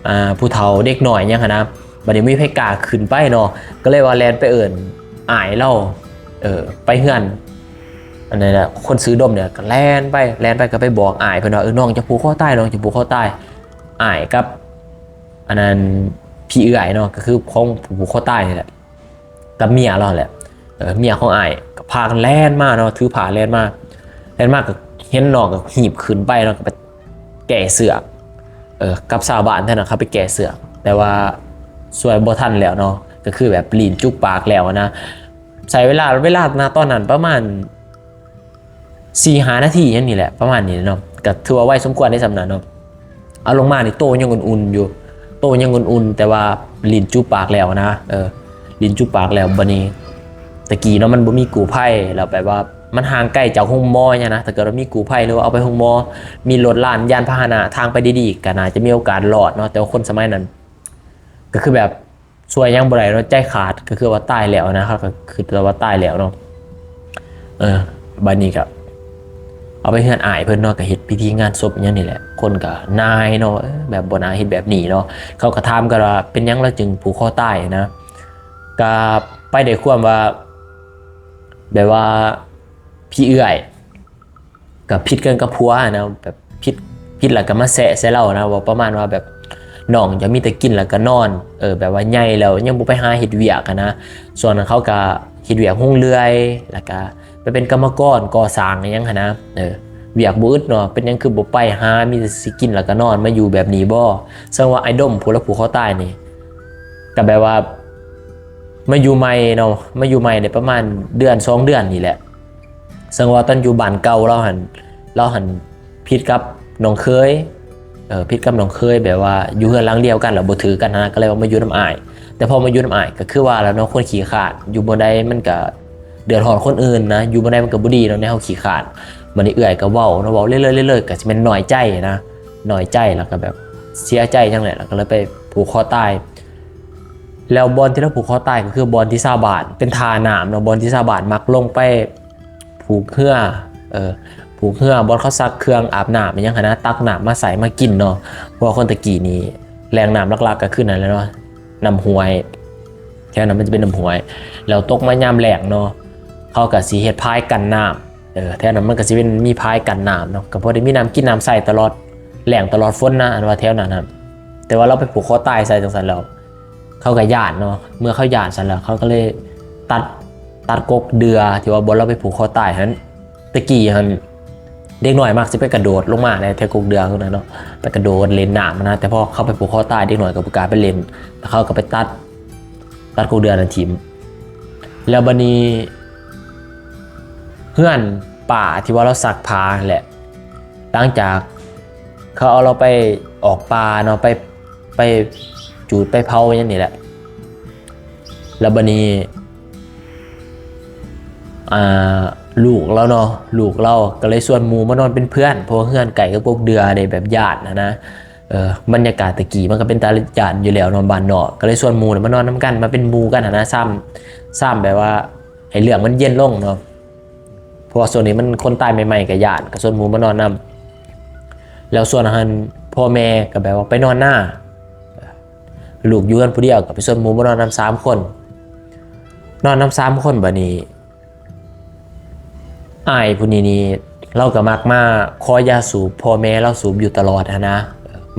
ອ່າ ຜູ້ເຖົ້າ ເດັກນ້ອຍຫຍັງຫັ້ນນະ. ບາດນີ້ບໍ່ມີໃຜກ້າຂຶ້ນໄປເນາະ ກໍເລີຍວ່າແລ່ນໄປເອີ້ນອ້າຍລາວ ເອີ ໄປເຮືອນ ອັນນັ້ນນະ ຄົນຊື່ດົມນີ້ ກໍແລ່ນໄປ ແລ່ນໄປກໍໄປບອກອ້າຍເພິ່ນວ່າ ເອີ ນ້ອງຈະຜູກຄໍຕາຍ ນ້ອງຈະຜູກຄໍຕາຍ. ອ້າຍກັບ ອັນນັ້ນ ພີ່ເອື້ອຍເນາະ ກໍຄືຂອງຜູ້ຜູກຄໍຕາຍນີ້ແຫຼະ ກັບເມຍລາວແຫຼະ ເອີ ເມຍຂອງອ້າຍກໍພາກັນແລ່ນມາເນາະ ຖືຜ້າແລ່ນມາ ແລ່ນມາກໍເຫັນນ້ອງກໍຮີບຂຶ້ນໄປເນາະ ກໍໄປແກ້ເຊືອກ ເອີ ກັບຊາວບ້ານແຖວນັ້ນເຂົາໄປແກ້ເຊືອກ ແຕ່ວ່າຊ່ວຍບໍ່ທັນແລ້ວເນາະ ກໍຄືແບບລີ້ນຈຸກປາກແລ້ວນະ. ໃຊ້ເວລາ ເວລານະຕອນນັ້ນປະມານ ສີ່ຫ້ານາທີຫຍັງນີ້ແຫຼະ ປະມານນີ້ເນາະ ກໍຖືວ່າໄວສົມຄວນໃນສ່ຳນັ້ນເນາະ. ເອົາລົງມານີ້ໂຕຍັງອຸ່ນໆຢູ່ ໂຕຍັງອຸ່ນໆ ແຕ່ວ່າລີ້ນຈຸປາກແລ້ວນະ ເອີ ລີ້ນຈຸປາກແລ້ວ. ບາດນີ້ ແຕ່ກີ້ເນາະ ມັນບໍ່ມີກູ້ໄພ ແລ້ວແບບວ່າມັນຫ່າງໄກຈາກໂຮງໝໍຫຍັງນະ ຖ້າເກີດວ່າມີກູ້ໄພ ຫຼືວ່າເອົາໄປໂຮງໝໍ ມີລົດລານ ຍານພາຫະນະ ທາງໄປດີໆ ກໍໜ້າຈະມີໂອກາດລອດເນາະ. ແຕ່ວ່າຄົນສະໄໝນັ້ນ ກໍຄືແບບ ຊ່ວຍຫຍັງບໍ່ໄດ້ເນາະ ໃຈຂາດ ກໍຄືວ່າຕາຍແລ້ວນະ ເຂົາກໍຄິດແລ້ວວ່າຕາຍແລ້ວເນາະ. ເອີ ບາດນີ້ກໍເອົາໄປເຮືອນອ້າຍເພິ່ນເນາະ ກໍເຮັດພິທີງານສົບຫຍັງນີ້ແຫຼະ ຄົນກໍນາຍເນາະ ເອີ ແບບບໍ່ໜ້າເຮັດແບບນີ້ເນາະ. ເຂົາກໍຖາມກັນວ່າເປັນຫຍັງລາວຈຶ່ງຜູກຄໍຕາຍນະ ກໍໄປໄດ້ຄວາມວ່າ ແບບວ່າພີ່ເອື້ອຍ ກໍຜິດກັນກັບຜົວນະ ແບບຜິດ ຜິດແລ້ວກໍມາແຊະໃສ່ລາວນະ ເວົ້າປະມານວ່າແບບ ນ້ອງຈະມີແຕ່ກິນແລ້ວກໍນອນ ເອີ ແບບວ່າໃຫຍ່ແລ້ວຍັງບໍ່ໄປຫາເຮັດວຽກຫັ້ນນະ. ຊ່ວງນັ້ນເຂົາກໍເຮັດວຽກໂຮງເລື່ອຍ ແລ້ວກໍໄປເປັນກຳມະກອນກໍ່ສ້າງອີ່ຫຍັງຫັ້ນນະ ເອີ ວຽກບໍ່ອຶດເນາະ ເປັນຫຍັງຄືບໍ່ໄປຫາ ມີແຕ່ຊິກິນແລ້ວກໍນອນ ມາຢູ່ແບບນີ້ບໍ? ເຊິ່ງວ່າອ້າຍດົມຜູ້ລະຜູກຄໍຕາຍນີ້ ກໍແບບວ່າມາຢູ່ໃໝ່ເນາະ ມາຢູ່ໃໝ່ໄດ້ປະມານເດືອນສອງເດືອນນີ້ແຫຼະ. ເຊິ່ງວ່າຕອນຢູ່ບ້ານເກົ່າລາວຫັ້ນ ລາວຫັ້ນຜິດກັບນ້ອງເຂີຍ ເອີ ຜິດກັບນ້ອງເຂີຍ ແບບວ່າຢູ່ເຮືອນຫຼັງດຽວກັນແລ້ວບໍ່ຖືກກັນຫັ້ນນະ ກໍເລີຍວ່າມາຢູ່ນຳອ້າຍ. ແຕ່ພໍມາຢູ່ນຳອ້າຍກໍຄືວ່າແຫຼະເນາະ ຄົນຂີ້ຄ້ານ ຢູ່ບ່ອນໃດມັນກໍເດືອດຮ້ອນຄົນອື່ນນະ ຢູ່ບ່ອນໃດມັນກໍບໍ່ດີເນາະ ໃນເຮົາຂີ້ຄ້ານ. ບາດນີ້ເອື້ອຍກໍເວົ້າເນາະ ເວົ້າເລື້ອຍໆ ເລື້ອຍໆ ກໍຊິແມ່ນນ້ອຍໃຈນະ ນ້ອຍໃຈ ແລ້ວກໍແບບເສຍໃຈຈັ່ງໃດ ແລ້ວກໍເລີຍໄປຜູກຄໍຕາຍ. ແລ້ວບ່ອນທີ່ລາວຜູກຄໍຕາຍ ກໍຄືບ່ອນທີ່ຊາວບ້ານ ເປັນທ່ານ້ຳເນາະ ບ່ອນທີ່ຊາວບ້ານມັກລົງໄປ ຜູກເຮືອ ເອີ ຜູກເຮືອ ບ່ອນເຂົາຊັກເຄື່ອງອາບນ້ຳອີ່ຫຍັງຫັ້ນນະ ຕັກນ້ຳມາໃຊ້ມາກິນເນາະ. ເພາະວ່າຄົນແຕ່ກີ້ນີ້ ແຫຼ່ງນ້ຳຫຼັກໆກໍຄືນັ້ນແຫຼະເນາະ ນ້ຳຫ້ວຍ ແຖວນັ້ນມັນຈະເປັນນ້ຳຫ້ວຍ ແລ້ວຕົກມາຍາມແລ້ງເນາະ ເຂົາກໍຊິເຮັດຝາຍກັ້ນນ້ຳ ເອີ ແຖວນັ້ນມັນກໍຊິເປັນມີຝາຍກັ້ນນ້ຳເນາະ ກໍພໍໄດ້ມີນ້ຳກິນນ້ຳໃຊ້ຕະຫຼອດແລ້ງຕະຫຼອດຝົນນະ ອັນວ່າແຖວນັ້ນນະ. ແ ຕ່ວ່າລາວໄປຜູກຄໍຕາຍໃສ່ຈັ່ງຊັ້ນແລ້ວ ເຂົາກໍຢ້ານເນາະ. ເມື່ອເຂົາຢ້ານຊັ້ນແລ້ວ ເຂົາກໍເລີຍຕັດ ຕັດກົກເດື່ອທີ່ວ່າບ່ອນລາວໄປຜູກຄໍຕາຍຫັ້ນ. ແຕ່ກີ້ຫັ້ນ ເດັກນ້ອຍມັກຊິໄປກະໂດດລົງມາໃນແຖວກົກເດື່ອພຸ້ນນະເນາະ ໄປກະໂດດຫຼິ້ນນ້ຳຫັ້ນນະ. ແຕ່ພໍເຂົາໄປຜູກຄໍຕາຍ ເດັກນ້ອຍກໍບໍ່ກ້າໄປຫຼິ້ນ ແລ້ວເຂົາກໍໄປຕັດ ຕັດກົກເດື່ອນັ້ນຖິ້ມ. ແລ້ວບັດນີ້ ເຮືອນປ້າທີ່ວ່າລາວຊັກຜ້າຫັ້ນແຫຼະ ຫຼັງຈາກເຂົາເອົາລາວໄປອອກປ່າເນາະ ໄປ ໄປຈູດໄປເຜົາຫຍັງນີ້ແຫຼະ. ແລ້ວບັດນີ້ ອ່າ ລູກລາວເນາະ ລູກລາວກໍເລີຍຊວນໝູ່ມານອນເປັນເພື່ອນ ເພາະວ່າເຮືອນໃກ້ກັບກົກເດື່ອເດ້ ແບບຢ້ານຫັ້ນນະ. ເອີ ບັນຍາກາດແຕ່ກີ້ມັນກໍເປັນຕາຢ້ານຢູ່ແລ້ວເນາະ ບ້ານນອກ ກໍເລີຍຊວນໝູ່ມານອນນຳກັນ ມາເປັນໝູ່ກັນຫັ້ນນະ. ຊ້ຳ ຊ້ຳແບບວ່າໃຫ້ເລື່ອງມັນເຢັນລົງເນາະ ເພາະວ່າຊ່ວງນີ້ມັນຄົນຕາຍໃໝ່ໆ ກໍຢ້ານ ກໍຊວນໝູ່ມານອນນຳ. ແລ້ວສ່ວນຫັ້ນພໍ່ແມ່ກໍແບບວ່າໄປນອນນາ ລູກຢູ່ເຮືອນຜູ້ດຽວ ກໍໄປຊວນໝູ່ມານອນນຳສາມຄົນ ນອນນຳສາມຄົນ. ບັດນີ້ ອ້າຍຜູ້ນີ້ນີ້ ລາວກໍມັກມາຂໍຢາສູບພໍ່ແມ່ລາວສູບຢູ່ຕະຫຼອດຫັ້ນນະ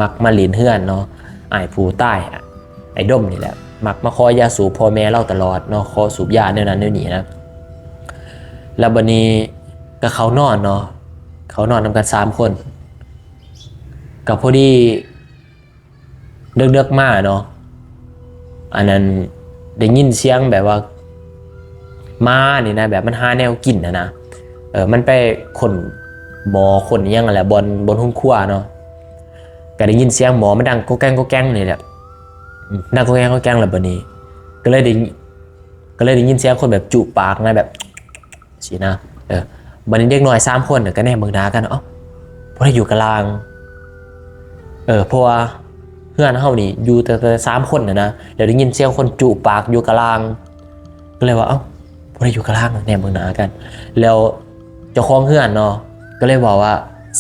ມັກມາຫຼິ້ນເຮືອນເນາະ. ອ້າຍຜູ້ຕາຍ ອ້າຍດົມນີ້ແຫຼະ ມັກມາຂໍຢາສູບພໍ່ແມ່ລາວຕະຫຼອດເນາະ ຂໍສູບຢາແນວນັ້ນແນວນີ້ນະ. ແລ້ວບັດນີ້ກໍເຂົ້ານອນເນາະ ເຂົ້ານອນນຳກັນສາມຄົນ ກໍພໍດີ ເດິກໆມາເນາະ ອັນນັ້ນ ໄດ້ຍິນສຽງແບບວ່າໝານີ້ນະ ແບບມັນຫາແນວກິນຫັ້ນນະ ເອີ ມັນໄປຄົ້ນໝໍ້ ຄົ້ນອີ່ຫຍັງຫັ້ນແຫຼະ ບ່ອນ ບ່ອນໂຮງຄົວເນາະ. ກໍໄດ້ຍິນສຽງໝໍ້ມັນດັງກອກແກງກອກແກງນີ້ແຫຼະ ອືມ ດັງກອກແກງກອກແກງ. ແລ້ວບັດນີ້ກໍເລີຍໄດ້ ກໍເລີຍໄດ້ຍິນສຽງຄົນແບບຈູປາກນະ ແບບ ຊີ້ນະ. ເອີ ບັດນີ້ເດັກນ້ອຍສາມຄົນນະກໍແນມເບິ່ງໜ້າກັນ ເອົ້າ ຜູ້ໃດຢູ່ກະລ່າງ? ເອີ ເພາະວ່າເຮືອນເຮົານີ້ຢູ່ແຕ່ ແຕ່ສາມຄົນນະນະ ແລ້ວໄດ້ຍິນສຽງຄົນຈູປາກຢູ່ກະລ່າງ ກໍເລີຍວ່າ ເອົ້າ ຜູ້ໃດຢູ່ກະລ່າງ? ແນມເບິ່ງໜ້າກັນ ແລ້ວເຈົ້າຂອງເຮືອນເນາະ ກໍເລີຍເວົ້າວ່າ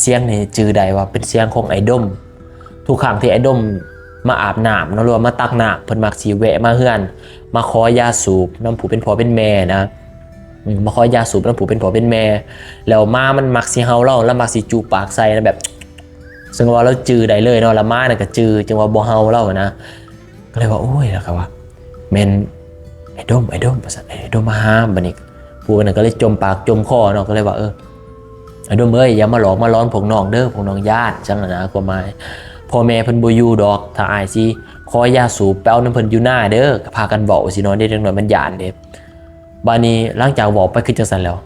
ສຽງນີ້ຈື່ໄດ້ວ່າເປັນສຽງຂອງອ້າຍດົມ. ທຸກຄັ້ງທີ່ອ້າຍດົມມາອາບນ້ຳເນາະ ຫຼືວ່າມາຕັກນ້ຳ ເພິ່ນມັກຊິແວະມາເຮືອນ ມາຂໍຢາສູບນຳຜູ້ເປັນພໍ່ເປັນແມ່ນະ ອືມ ມາຂໍຢາສູບນຳຜູ້ເປັນພໍ່ເປັນແມ່ ແລ້ວໝາມັນມັກຊິເຫົ່າລາວ ລາວມັກຊິຈູປາກໃສ່ນະ ແບບ ເຊິ່ງວ່າລາວຈື່ໄດ້ເລີຍເນາະ ແລ້ວໝານັ້ນກໍຈື່ ຈຶ່ງວ່າບໍ່ເຫົ່າລາວນະ. ກໍເລີຍວ່າ ໂອ້ຍ ແລ້ວກໍວ່າ ແມ່ນອ້າຍດົມ ອ້າຍດົມ ວ່າຊັ້ນ ອ້າຍດົມມາຫາ. ບັດນີ້ຜູ້ນັ້ນກໍເລີຍຈົມປາກຈົມຄໍເນາະ ກໍເລີຍວ່າ ເອີ ອ້າຍດົມເອີຍ ຢ່າມາຫຼອກມາຫຼອນພວກນ້ອງເດີ ພວກນ້ອງຢ້ານ ຈັ່ງນັ້ນນະ ຄວາມໝາຍ ພໍ່ແມ່ເພິ່ນບໍ່ຢູ່ດອກ ຖ້າອ້າຍຊິຂໍຢາສູບໄປເອົານຳເພິ່ນຢູ່ນາເດີ. ກໍພາກັນເວົ້າຊີ້ເນາະ ເດັກນ້ອຍມັນຢ້ານເດ້. ບາດນີ້ຫຼັງຈາກເວົ້າໄປຄືຈັ່ງຊັ້ນແລ້ວ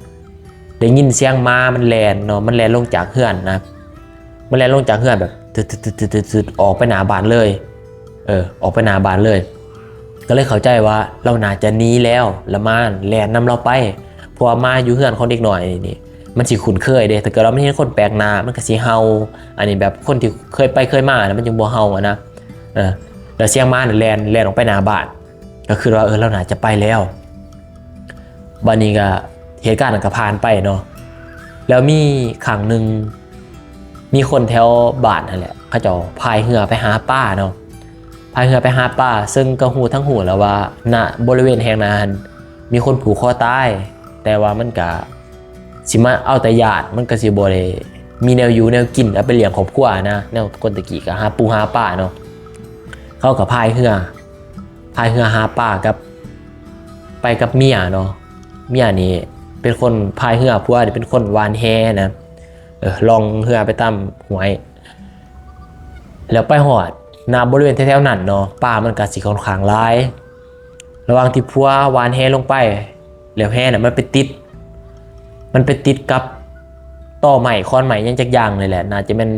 ໄດ້ຍິນສຽງໝາມັນແລ່ນເນາະ ມັນແລ່ນລົງຈາກເຮືອນນະ ມັນແລ່ນລົງຈາກເຮືອນແບບ ຕຶດໆໆໆ ອອກໄປໜ້າບ້ານເລີຍ ເອີ ອອກໄປໜ້າບ້ານເລີຍ. ກໍເລີຍເຂົ້າໃຈວ່າລາວໜ້າຈະໜີແລ້ວ ລະໝາແລ່ນນຳລາວໄປ ເພາະວ່າໝາຢູ່ເຮືອນຂອງເດັກນ້ອຍນີ້ ມັນຊິຄຸ້ນເຄີຍເດ້ ຖ້າເກີດວ່າມັນເຫັນຄົນແປກໜ້າ ມັນກໍຊິເຫົ່າ. ອັນນີ້ແບບຄົນທີ່ເຄີຍໄປເຄີຍມານະ ມັນຈຶ່ງບໍ່ເຫົ່າຫັ້ນນະ ເອີ ແລ້ວສຽງໝານັ້ນແລ່ນ ແລ່ນອອກໄປໜ້າບ້ານ ກໍຄິດວ່າ ເອີ ລາວໜ້າຈະໄປແລ້ວ. ບາດນີ້ກໍເຫດການນັ້ນກໍຜ່ານໄປເນາະ ແລ້ວມີຄັ້ງໜຶ່ງ ມີຄົນແຖວບ້ານຫັ້ນແຫຼະ ເຂົາເຈົ້າພາຍເຮືອໄປຫາປາເນາະ ພາຍເຮືອໄປຫາປາ ເຊິ່ງກໍຮູ້ທັງຮູ້ແລ້ວວ່າ ນະ ບໍລິເວນແຫ່ງນັ້ນຫັ້ນ ມີຄົນຜູກຄໍຕາຍ ແຕ່ວ່າມັນກະຊິມາເອົາແຕ່ຍາດ ມັນກະຊິບໍ່ໄດ້ມີແນວຢູ່ແນວກິນ ເອົາໄປລ້ຽງຄອບຄົວນະ ແນວຄົນແຕ່ກີ້ກະຫາປູຫາປາເນາະ. ເຂົາກະພາຍເຮືອ ພາຍເຮືອຫາປາກັບ ໄປກັບເມຍເນາະ ເມຍນີ້ເປັນຄົນພາຍເຮືອ ຜົວນີ້ເປັນຄົນຫວ່ານແຫນະ ເອີ ລ່ອງເຮືອໄປຕາມຫ້ວຍ ແລ້ວໄປຮອດ ນະ ບໍລິເວນແຖວໆນັ້ນເນາະ ປາມັນກະຊິຂ້ອນຂ້າງຫຼາຍ. ລະຫວ່າງທີ່ຜົວຫວ່ານແຫລົງໄປ ແລ້ວແຫນະມັນໄປຕິດ ມັນໄປຕິດກັບຕໍໄມ້ ຂອນໄມ້ຫຍັງຈັກຢ່າງນີ້ແຫຼະ ໜ້າຈະແມ່ນ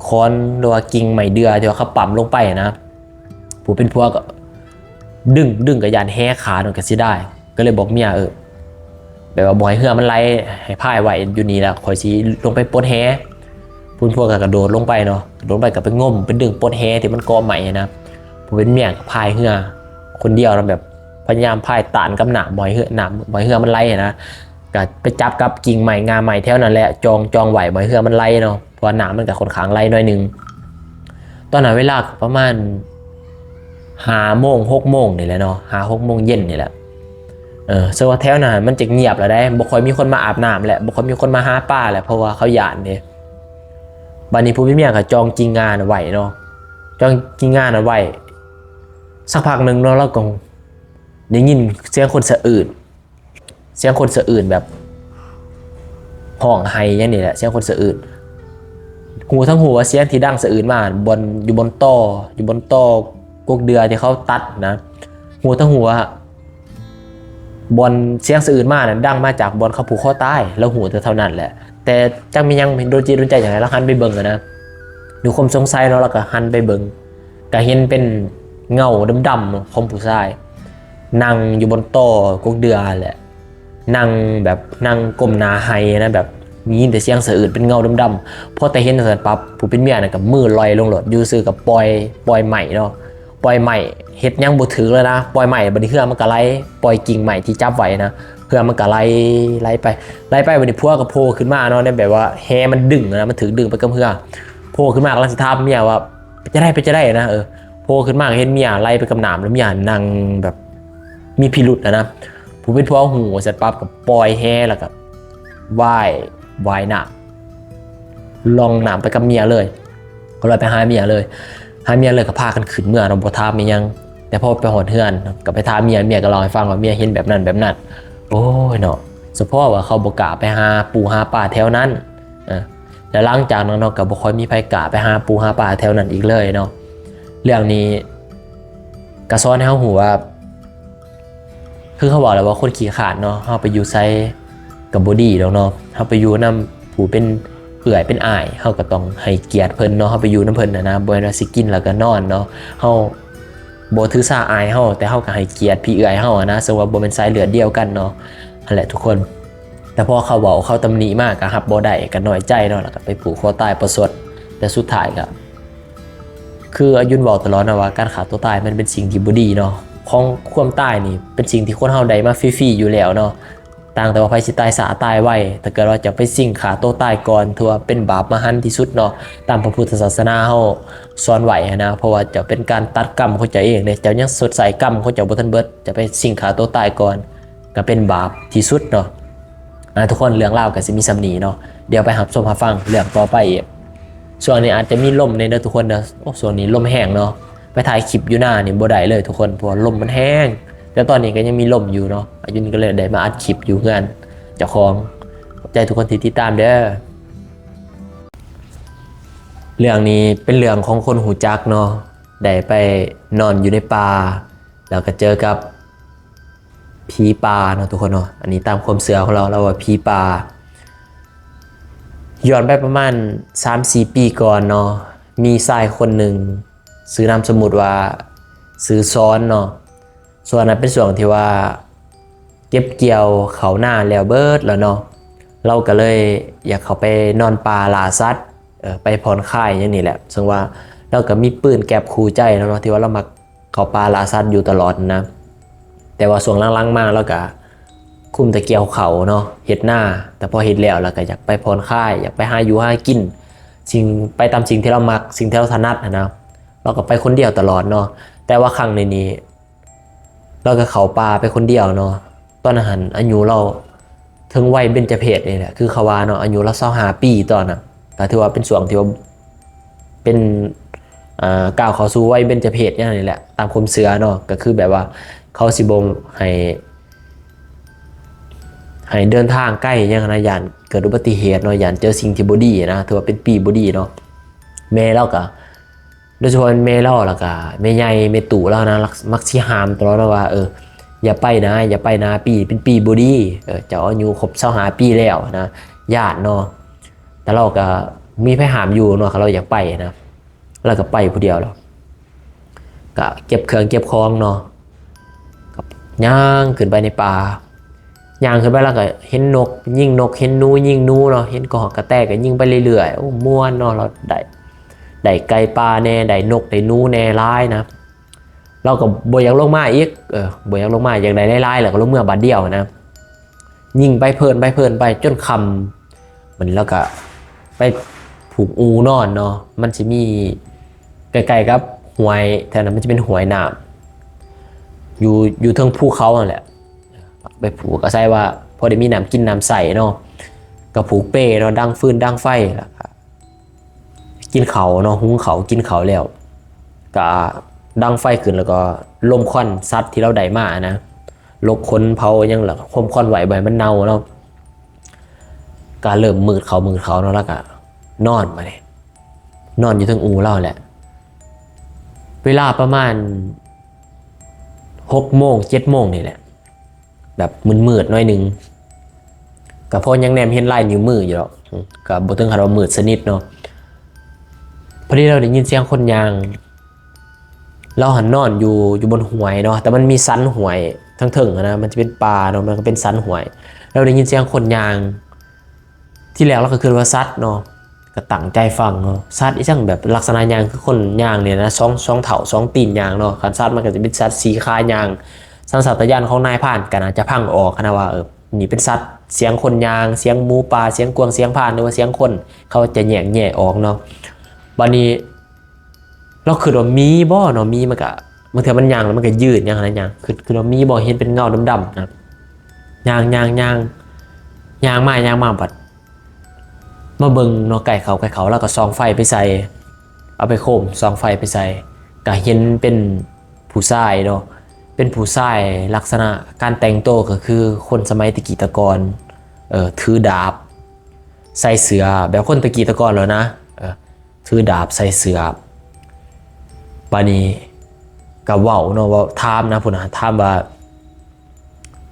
ຂອນ ຫຼືວ່າກິ່ງໄມ້ເດື່ອທີ່ວ່າເຂົາປ້ຳລົງໄປນະ. ຜູ້ເປັນຜົວກໍດຶງ ດຶງກໍຢ້ານແຫຂາດ ມັນກໍເສຍດາຍ ກໍເລີຍບອກເມຍ ເອີ ແບບວ່າບໍ່ໃຫ້ເຮືອມັນໄຫຼ ໃຫ້ພາຍໄວ້ຢູ່ນີ້ລະ ຂ້ອຍຊິລົງໄປປົດແຫ. ຜູ້ເປັນຜົວກໍກະໂດດລົງໄປເນາະ ໂດດໄປກໍໄປງົມ ໄປດຶງປົດແຫທີ່ມັນເກາະໄມ້ນະ. ຜູ້ເປັນເມຍກໍພາຍເຮືອຄົນດຽວນະ ແບບພະຍາຍາມພາຍຕ້ານກັບນ້ຳ ບໍ່ໃຫ້ເຮືອ ນ້ຳ ບໍ່ໃຫ້ເຮືອມັນໄຫຼນະ ກໍໄປຈັບກັບກິ່ງໄມ້ ງ່າໄມ້ແຖວນັ້ນແຫຼະ ຈ່ອງ ຈ່ອງໄວ້ ບໍ່ໃຫ້ເຮືອມັນໄຫຼເນາະ. ເພາະວ່ານ້ຳມັນກໍຂ້ອນຂ້າງໄຫຼໜ້ອຍໜຶ່ງ. ຕອນນັ້ນເວລາກໍປະມານຫ້າໂມງ ຫົກໂມງນີ້ແຫຼະເນາະ ຫ້າຫົກໂມງເຢັນນີ້ແຫຼະ ເອີ ເຊິ່ງວ່າແຖວນັ້ນມັນຈະງຽບແລ້ວເດ້ ບໍ່ຄ່ອຍມີຄົນມາອາບນ້ຳແຫຼະ ບໍ່ຄ່ອຍມີຄົນມາຫາປາແຫຼະ ເພາະວ່າເຂົາຢ້ານເດ້. ບາດນີ້ຜູ້ເປັນເມຍກໍຈ່ອງກິ່ງງ່າໄວ້ເນາະ ຈ້ອງກິນງານນັ້ນໄວ້. ສັກພັກໜຶ່ງເນາະ ລາວກໍໄດ້ຍິນສຽງຄົນສະອືດ ສຽງຄົນສະອືດແບບຮ້ອງໄຫ້ຫຍັງນີ້ແຫຼະ ສຽງຄົນສະອືດ. ຮູ້ທັງຮູ້ວ່າສຽງທີ່ດັງສະອືດມາບ່ອນ ຢູ່ບ່ອນຕໍ ຢູ່ບ່ອນຕໍກົກເດື່ອທີ່ເຂົາຕັດນະ. ຮູ້ທັງຮູ້ວ່າບ່ອນສຽງສະອືດມານັ້ນ ດັງມາຈາກບ່ອນເຂົາຜູກຄໍຕາຍ. ລາວຮູ້ແຕ່ເທົ່ານັ້ນແຫຼະ ແຕ່ຈັກແມ່ນຫຍັງໂດນຈິດໂດນໃຈຫຍັງໃຫ້ລາວຫັນໄປເບິ່ງຫັ້ນນະ. ດ້ວຍຄວາມສົງໄສເນາະ ລາວກໍຫັນໄປເບິ່ງ ກໍເຫັນເປັນເງົາດຳໆຂອງຜູ້ຊາຍ ນັ່ງຢູ່ບ່ອນຕໍກົກເດື່ອຫັ້ນແຫຼະ ນັ່ງແບບນັ່ງກົ້ມໜ້າໄຫ້ນະ ແບບໄດ້ຍິນແຕ່ສຽງສະອືດ ເປັນເງົາດຳໆ. ພໍແຕ່ເຫັນຈັ່ງຊັ້ນປັບ ຜູ້ເປັນເມຍນັ້ນກໍມືລອຍລົງໂລດ ຢູ່ຊື່ກໍປ່ອຍ ປ່ອຍໄມ້ເນາະ ປ່ອຍໄມ້ ເຮັດຫຍັງບໍ່ຖືກເລີຍນະ ປ່ອຍໄມ້. ບັດນີ້ເຮືອມັນກໍໄຫຼ ປ່ອຍກິ່ງໄມ້ທີ່ຈັບໄວ້ນະ ເຮືອມັນກໍໄຫຼ ໄຫຼໄປ ໄຫຼໄປ. ບັດນີ້ຜົວກໍໂຜ່ຂຶ້ນມາເນາະ ໃນແບບວ່າແຫມັນດຶງນະ ມັນຖືກດຶງໄປກັບເຮືອ. ໂຜ່ຂຶ້ນມາກຳລັງຊິຖາມເມຍວ່າ ເປັນຈັ່ງໃດ ເປັນຈັ່ງໃດນະ. ເອີ ໂຜ່ຂຶ້ນມາກໍເຫັນເມຍໄຫຼໄປກັບນ້ຳ ແລ້ວເມຍນັ່ງແບບມີພິລຸດຫັ້ນນະ. ຜູ້ເປັນຜົວຮູ້ຊັ້ນປັບ ກໍປ່ອຍແຫ ແລ້ວກໍວ່າຍ ວ່າຍນ້ຳລ່ອງນ້ຳໄປກັບເມຍເລີຍ ກໍເລີຍໄປຫາເມຍເລີຍ ຫາເມຍເລີຍ ກໍພາກັນຂຶ້ນເມືອເນາະ ບໍ່ຖາມອີ່ຫຍັງ. ແຕ່ພໍໄປຮອດເຮືອນກໍໄປຖາມເມຍ ເມຍກໍເລົ່າໃຫ້ຟັງວ່າເມຍເຫັນແບບນັ້ນແບບນັ້ນ. ໂອ້ຍເນາະ ສະເພາະວ່າເຂົາບໍ່ກ້າໄປຫາປູຫາປາແຖວນັ້ນ ເອີ ແລ້ວຫຼັງຈາກນັ້ນເນາະ ກໍບໍ່ຄ່ອຍມີໃຜກ້າໄປຫາປູຫາປາແຖວນັ້ນອີກເລີຍເນາະ. ເລື່ອງນີ້ກໍສອນໃຫ້ເຮົາຮູ້ວ່າ ຄືເຂົາເວົ້າແຫຼະວ່າຄົນຂີ້ຄ້ານເນາະ ເຮົາໄປຢູ່ໃສກໍບໍ່ດີດອກເນາະ. ເຮົາໄປຢູ່ນຳຜູ້ເປັນເອື້ອຍເປັນອ້າຍ ເຮົາກໍຕ້ອງໃຫ້ກຽດເພິ່ນເນາະ. ເຮົາໄປຢູ່ນຳເພິ່ນຫັ້ນນະ ບໍ່ແມ່ນວ່າຊິກິນແລ້ວກໍນອນເນາະ. ເຮົາບໍ່ຖືສາອ້າຍເຮົາ ແຕ່ເຮົາກໍໃຫ້ກຽດພີ່ເອື້ອຍເຮົາຫັ້ນນະ ເຊິ່ງວ່າບໍ່ແມ່ນສາຍເລືອດດຽວກັນເນາະ. ຫັ້ນແຫຼະທຸກຄົນ ແຕ່ພໍເຂົາເວົ້າເຂົາຕຳໜິມາກໍຮັບບໍ່ໄດ້ ກໍນ້ອຍໃຈເນາະ ແລ້ວກໍໄປຜູກຄໍຕາຍປະຊົດ. ແຕ່ສຸດທ້າຍກໍ ຄືອາຍຸນເວົ້າຕະຫຼອດນະວ່າ ການຂ້າຕົວຕາຍມັນເປັນສິ່ງທີ່ບໍ່ດີເນາະ. ຂອງຄວາມຕາຍນີ້ເປັນສິ່ງທີ່ຄົນເຮົາໄດ້ມາຟຣີໆຢູ່ແລ້ວເນາະ ຕ່າງແຕ່ວ່າໃຜຊິຕາຍຊ້າຕາຍໄວ. ຖ້າເກີດວ່າເຈົ້າໄປສິ່ງຂ້າຕົວຕາຍກ່ອນ ຖືວ່າເປັນບາບມະຫັນທີ່ສຸດເນາະ ຕາມພະພຸດທະສາສະໜາເຮົາສອນໄວ້ຫັ້ນນະ. ເພາະວ່າເຈົ້າເປັນການຕັດກຳຂອງເຈົ້າເອງເດ້ ເຈົ້າຍັງຊົດໃຊ້ກຳຂອງເຈົ້າບໍ່ທັນເບິດ ເຈົ້າໄປສິ່ງຂ້າຕົວຕາຍກ່ອນ ກໍເປັນບາບທີ່ສຸດເນາະ. ອ່າ ທຸກຄົນ ເລື່ອງລາວກໍຊິມີສ່ຳນີ້ເນາະ ດຽວໄປຮັບຊົມຮັບຟັງເລື່ອງຕໍ່ໄປອີກ. ຊ່ວງນີ້ອາດຈະມີລົມແດ່ເດີທຸກຄົນເດີ. ໂອ້ ຊ່ວງນີ້ລົມແຮງເນາະ ໄປຖ່າຍຄລິບຢູ່ນານີ້ບໍ່ໄດ້ເລີຍທຸກຄົນ ເພາະວ່າລົມມັນແຮງ. ແຕ່ຕອນນີ້ກໍຍັງມີລົມຢູ່ເນາະ ອາຍຸນກໍເລີຍໄດ້ມາອັດຄລິບຢູ່ເຮືອນເຈົ້າຂອງ. ຂອບໃຈທຸກຄົນທີ່ຕິດຕາມເດີ. ເລື່ອງນີ້ເປັນເລື່ອງຂອງຄົນຮູ້ຈັກເນາະ ໄດ້ໄປນອນຢູ່ໃນປ່າ ແລ້ວກໍເຈີກັບ ຜີປ່າເນາະທຸກຄົນເນາະ. ອັນນີ້ຕາມຄວາມເຊື່ອຂອງລາວ ລາວວ່າຜີປ່າ. ຍ້ອນໄປປະມານສາມສີ່ປີກ່ອນເນາະ ມີຊາຍຄົນໜຶ່ງຊື່ນາມສົມມຸດວ່າຊື່ສອນເນາະ. ຊ່ວງນັ້ນເປັນຊ່ວງທີ່ວ່າເກັບກ່ຽວເຂົ້ານາແລ້ວເບິດແລ້ວເນາະ ລາວກໍເລີຍຢາກເຂົ້າໄປນອນປ່າລ່າສັດ ເອີ ໄປຜ່ອນຄາຍຫຍັງນີ້ແຫຼະ. ເຊິ່ງວ່າລາວກໍມີປືນແກັບຄູ່ໃຈລາວເນາະ ທີ່ວ່າລາວມັກ ເຂົ້າປ່າລ່າສັດຢູ່ຕະຫຼອດນະ. ແຕ່ວ່າຊ່ວງຫຼັງໆມາລາວກະຄຸມແຕ່ກ່ຽວເຂົ້າເນາະ ເຮັດນາ. ແຕ່ພໍເຮັດແລ້ວລາວກະຢາກໄປຜ່ອນຄາຍ ຢາກໄປຫາຢູ່ຫາກິນ ສິ່ງ ໄປຕາມສິ່ງທີ່ລາວມັກ ສິ່ງທີ່ລາວຖະໜັດຫັ້ນນະ ລາວກໍໄປຄົນດຽວຕະຫຼອດເນາະ. ແຕ່ວ່າຄັ້ງນີ້ນີ້ ລາວກໍເຂົ້າປ່າໄປຄົນດຽວເນາະ. ຕອນນັ້ນຫັ້ນອາຍຸລາວເຖິງໄວເບັນຈະເພດນີ້ແຫຼະ ຄືເຂົາວ່າເນາະ ອາຍຸລາວຊາວຫ້າປີຕອນນັ້ນ ກໍຖືວ່າເປັນຊ່ວງທີ່ວ່າເປັນ ອ່າ ກ້າວເຂົ້າສູ່ໄວເບັນຈະເພດຫຍັງນີ້ແຫຼະ ຕາມຄວາມເຊື່ອເນາະ. ກໍຄືແບບວ່າເຂົາຊິບໍ່ໃຫ້ໃຫ້ເດີນທາງໄກຫຍັງນະ ຢ້ານເກີດອຸບັດຕິເຫດເນາະ ຢ້ານເຈີສິ່ງທີ່ບໍ່ດີນະ ຖືວ່າເປັນປີບໍ່ດີເນາະ. ແມ່ລາວກໍ ໂດຍສະເພາະແມ່ລາວ ແລ້ວກະແມ່ໃຫຍ່ແມ່ຕູ້ລາວນະ ມັກຊິຫ້າມຕະຫຼອດເນາະວ່າ ເອີ ຢ່າໄປນະ ຢ່າໄປນະ ປີນີ້ເປັນປີບໍ່ດີ ເອີ ເຈົ້າອາຍຸຄົບຊາວຫ້າປີແລ້ວນະ ຢ້ານເນາະ. ແຕ່ລາວກະມີໃຜຫ້າມຢູ່ເນາະ ຄັນລາວຢາກໄປນະ ລາວກະໄປຜູ້ດຽວ ແລ້ວກະເກັບເຄື່ອງເກັບຂອງເນາະ ກະຍ່າງຂຶ້ນໄປໃນປ່າ. ຍ່າງຂຶ້ນໄປລາວກໍເຫັນນົກຍິງນົກ ເຫັນໜູຍິງໜູເນາະ ເຫັນກະຮອກກະແຕກໍຍິງໄປເລື້ອຍໆ. ໂອ້ ມ່ວນເນາະ ລາວໄດ້ ໄດ້ໄກ່ປ່າແດ່ ໄດ້ນົກໄດ້ໜູແດ່ຫຼາຍນະ. ລາວກໍບໍ່ຢາກລົງມາອີກ ເອີ ບໍ່ຢາກລົງມາ ຢາກໄດ້ຫຼາຍໆ ແລ້ວກໍລົງເມືອບາດດຽວນະ. ຍິງໄປເພີນໄປເພີນໄປຈົນຄ່ຳ ມັນ ລາວກໍໄປຜູກອູ່ນອນເນາະ. ມັນຊິມີໃກ້ໆກັບຫ້ວຍ ແຖວນັ້ນມັນຈະເປັນຫ້ວຍນ້ຳ ຢູ່ ຢູ່ເທິງພູເຂົາຫັ້ນແຫຼະ. ໄປຜູກອາໄສວ່າພໍໄດ້ມີນ້ຳກິນນ້ຳໃຊ້ເນາະ ກໍຜູກເປເນາະ ດັງຟືນດັງໄຟ ແລ້ວກໍກິນເຂົ້າເນາະ ຫຸງເຂົ້າກິນເຂົ້າແລ້ວ ກະດັງໄຟຂຶ້ນ ແລ້ວກໍລົມຄວັນສັດທີ່ລາວໄດ້ມານະ ລົກຂົນເຜົາຫຍັງ ແລ້ວກໍລົມຄວັນໄວ້ບໍ່ໃຫ້ມັນເນົ່າເນາະ. ກະເລີ່ມມືດເຂົ້າມືດເຂົ້າເນາະ ລາວກະນອນ ບາດນີ້ນອນຢູ່ເທິງອູ່ລາວແຫຼະ. ເວລາປະມານຫົກໂມງເຈັດໂມງນີ້ແຫຼະ ແບບມືດໆໜ້ອຍໜຶ່ງ ກະພໍຍັງແນມເຫັນລາຍນິ້ວມືຢູ່ດອກ ກະບໍ່ເຖິງຂັ້ນວ່າມືດສະໜິດເນາະ. ພໍດີລາວໄດ້ຍິນສຽງຄົນຍ່າງ ລາວຫັ້ນນອນຢູ່ ຢູ່ບົນຫ້ວຍເນາະ ແຕ່ມັນມີສັນຫ້ວຍທາງເທິງຫັ້ນນະ ມັນຈະເປັນປ່າເນາະ ມັນກະເປັນສັນຫ້ວຍ. ລາວໄດ້ຍິນສຽງຄົນຍ່າງ ທີແລກລາວກໍຄິດວ່າສັດເນາະ ກໍຕັ້ງໃຈຟັງເນາະ ສັດອີ່ຫຍັງ ແບບລັກສະນະຍ່າງຄືຄົນຍ່າງນີ້ນະ ສອງ ສອງເທົ້າ ສອງຕີນຍ່າງເນາະ. ຄັນສັດມັນກໍຈະເປັນສັດສີ່ຂາຍ່າງ. ສັນຊາດຕະຍານຂອງນາຍພານກໍໜ້າຈະຟັງອອກຫັ້ນນະວ່າ ເອີ ນີ້ເປັນສັດ ສຽງຄົນຍ່າງ ສຽງໝູປ່າ ສຽງກວາງ ສຽງພານ ຫຼືວ່າສຽງຄົນ ເຂົາຈະແຍກແຍະອອກເນາະ. ບາດນີ້ ລາວຄິດວ່າໝີບໍ່ເນາະ ໝີມັນກະ ບາງເທື່ອມັນຍ່າງແລ້ວມັນກະຍືດຫຍັງຫັ້ນນະ ຍ່າງ ຄິດ ຄິດວ່າໝີບໍ່ ເຫັນເປັນເງົາດຳໆນະ ຍ່າງ ຍ່າງ ຍ່າງ ຍ່າງມາ ຍ່າງມາ ບັດມາເບິ່ງເນາະ ໃກ້ເຂົ້າ ໃກ້ເຂົ້າ ລາວກໍສ່ອງໄຟໄປໃສ່ ເອົາໄຟໂຄມສ່ອງໄຟໄປໃສ່ ກະເຫັນເປັນຜູ້ຊາຍເນາະ ເປັນຜູ້ຊາຍ ລັກສະນະການແຕ່ງໂຕກໍຄືຄົນສະໄໝແຕ່ກີ້ແຕ່ກ່ອນ ເອີ ຖືດາບ ໃສ່ເສື້ອແບບຄົນແຕ່ກີ້ແຕ່ກ່ອນແລ້ວນະ ເອີ ຖືດາບໃສ່ເສື້ອ. ບາດນີ້ກໍເວົ້າເນາະ ເວົ້າ ຖາມນະ ພຸ້ນນະ ຖາມວ່າ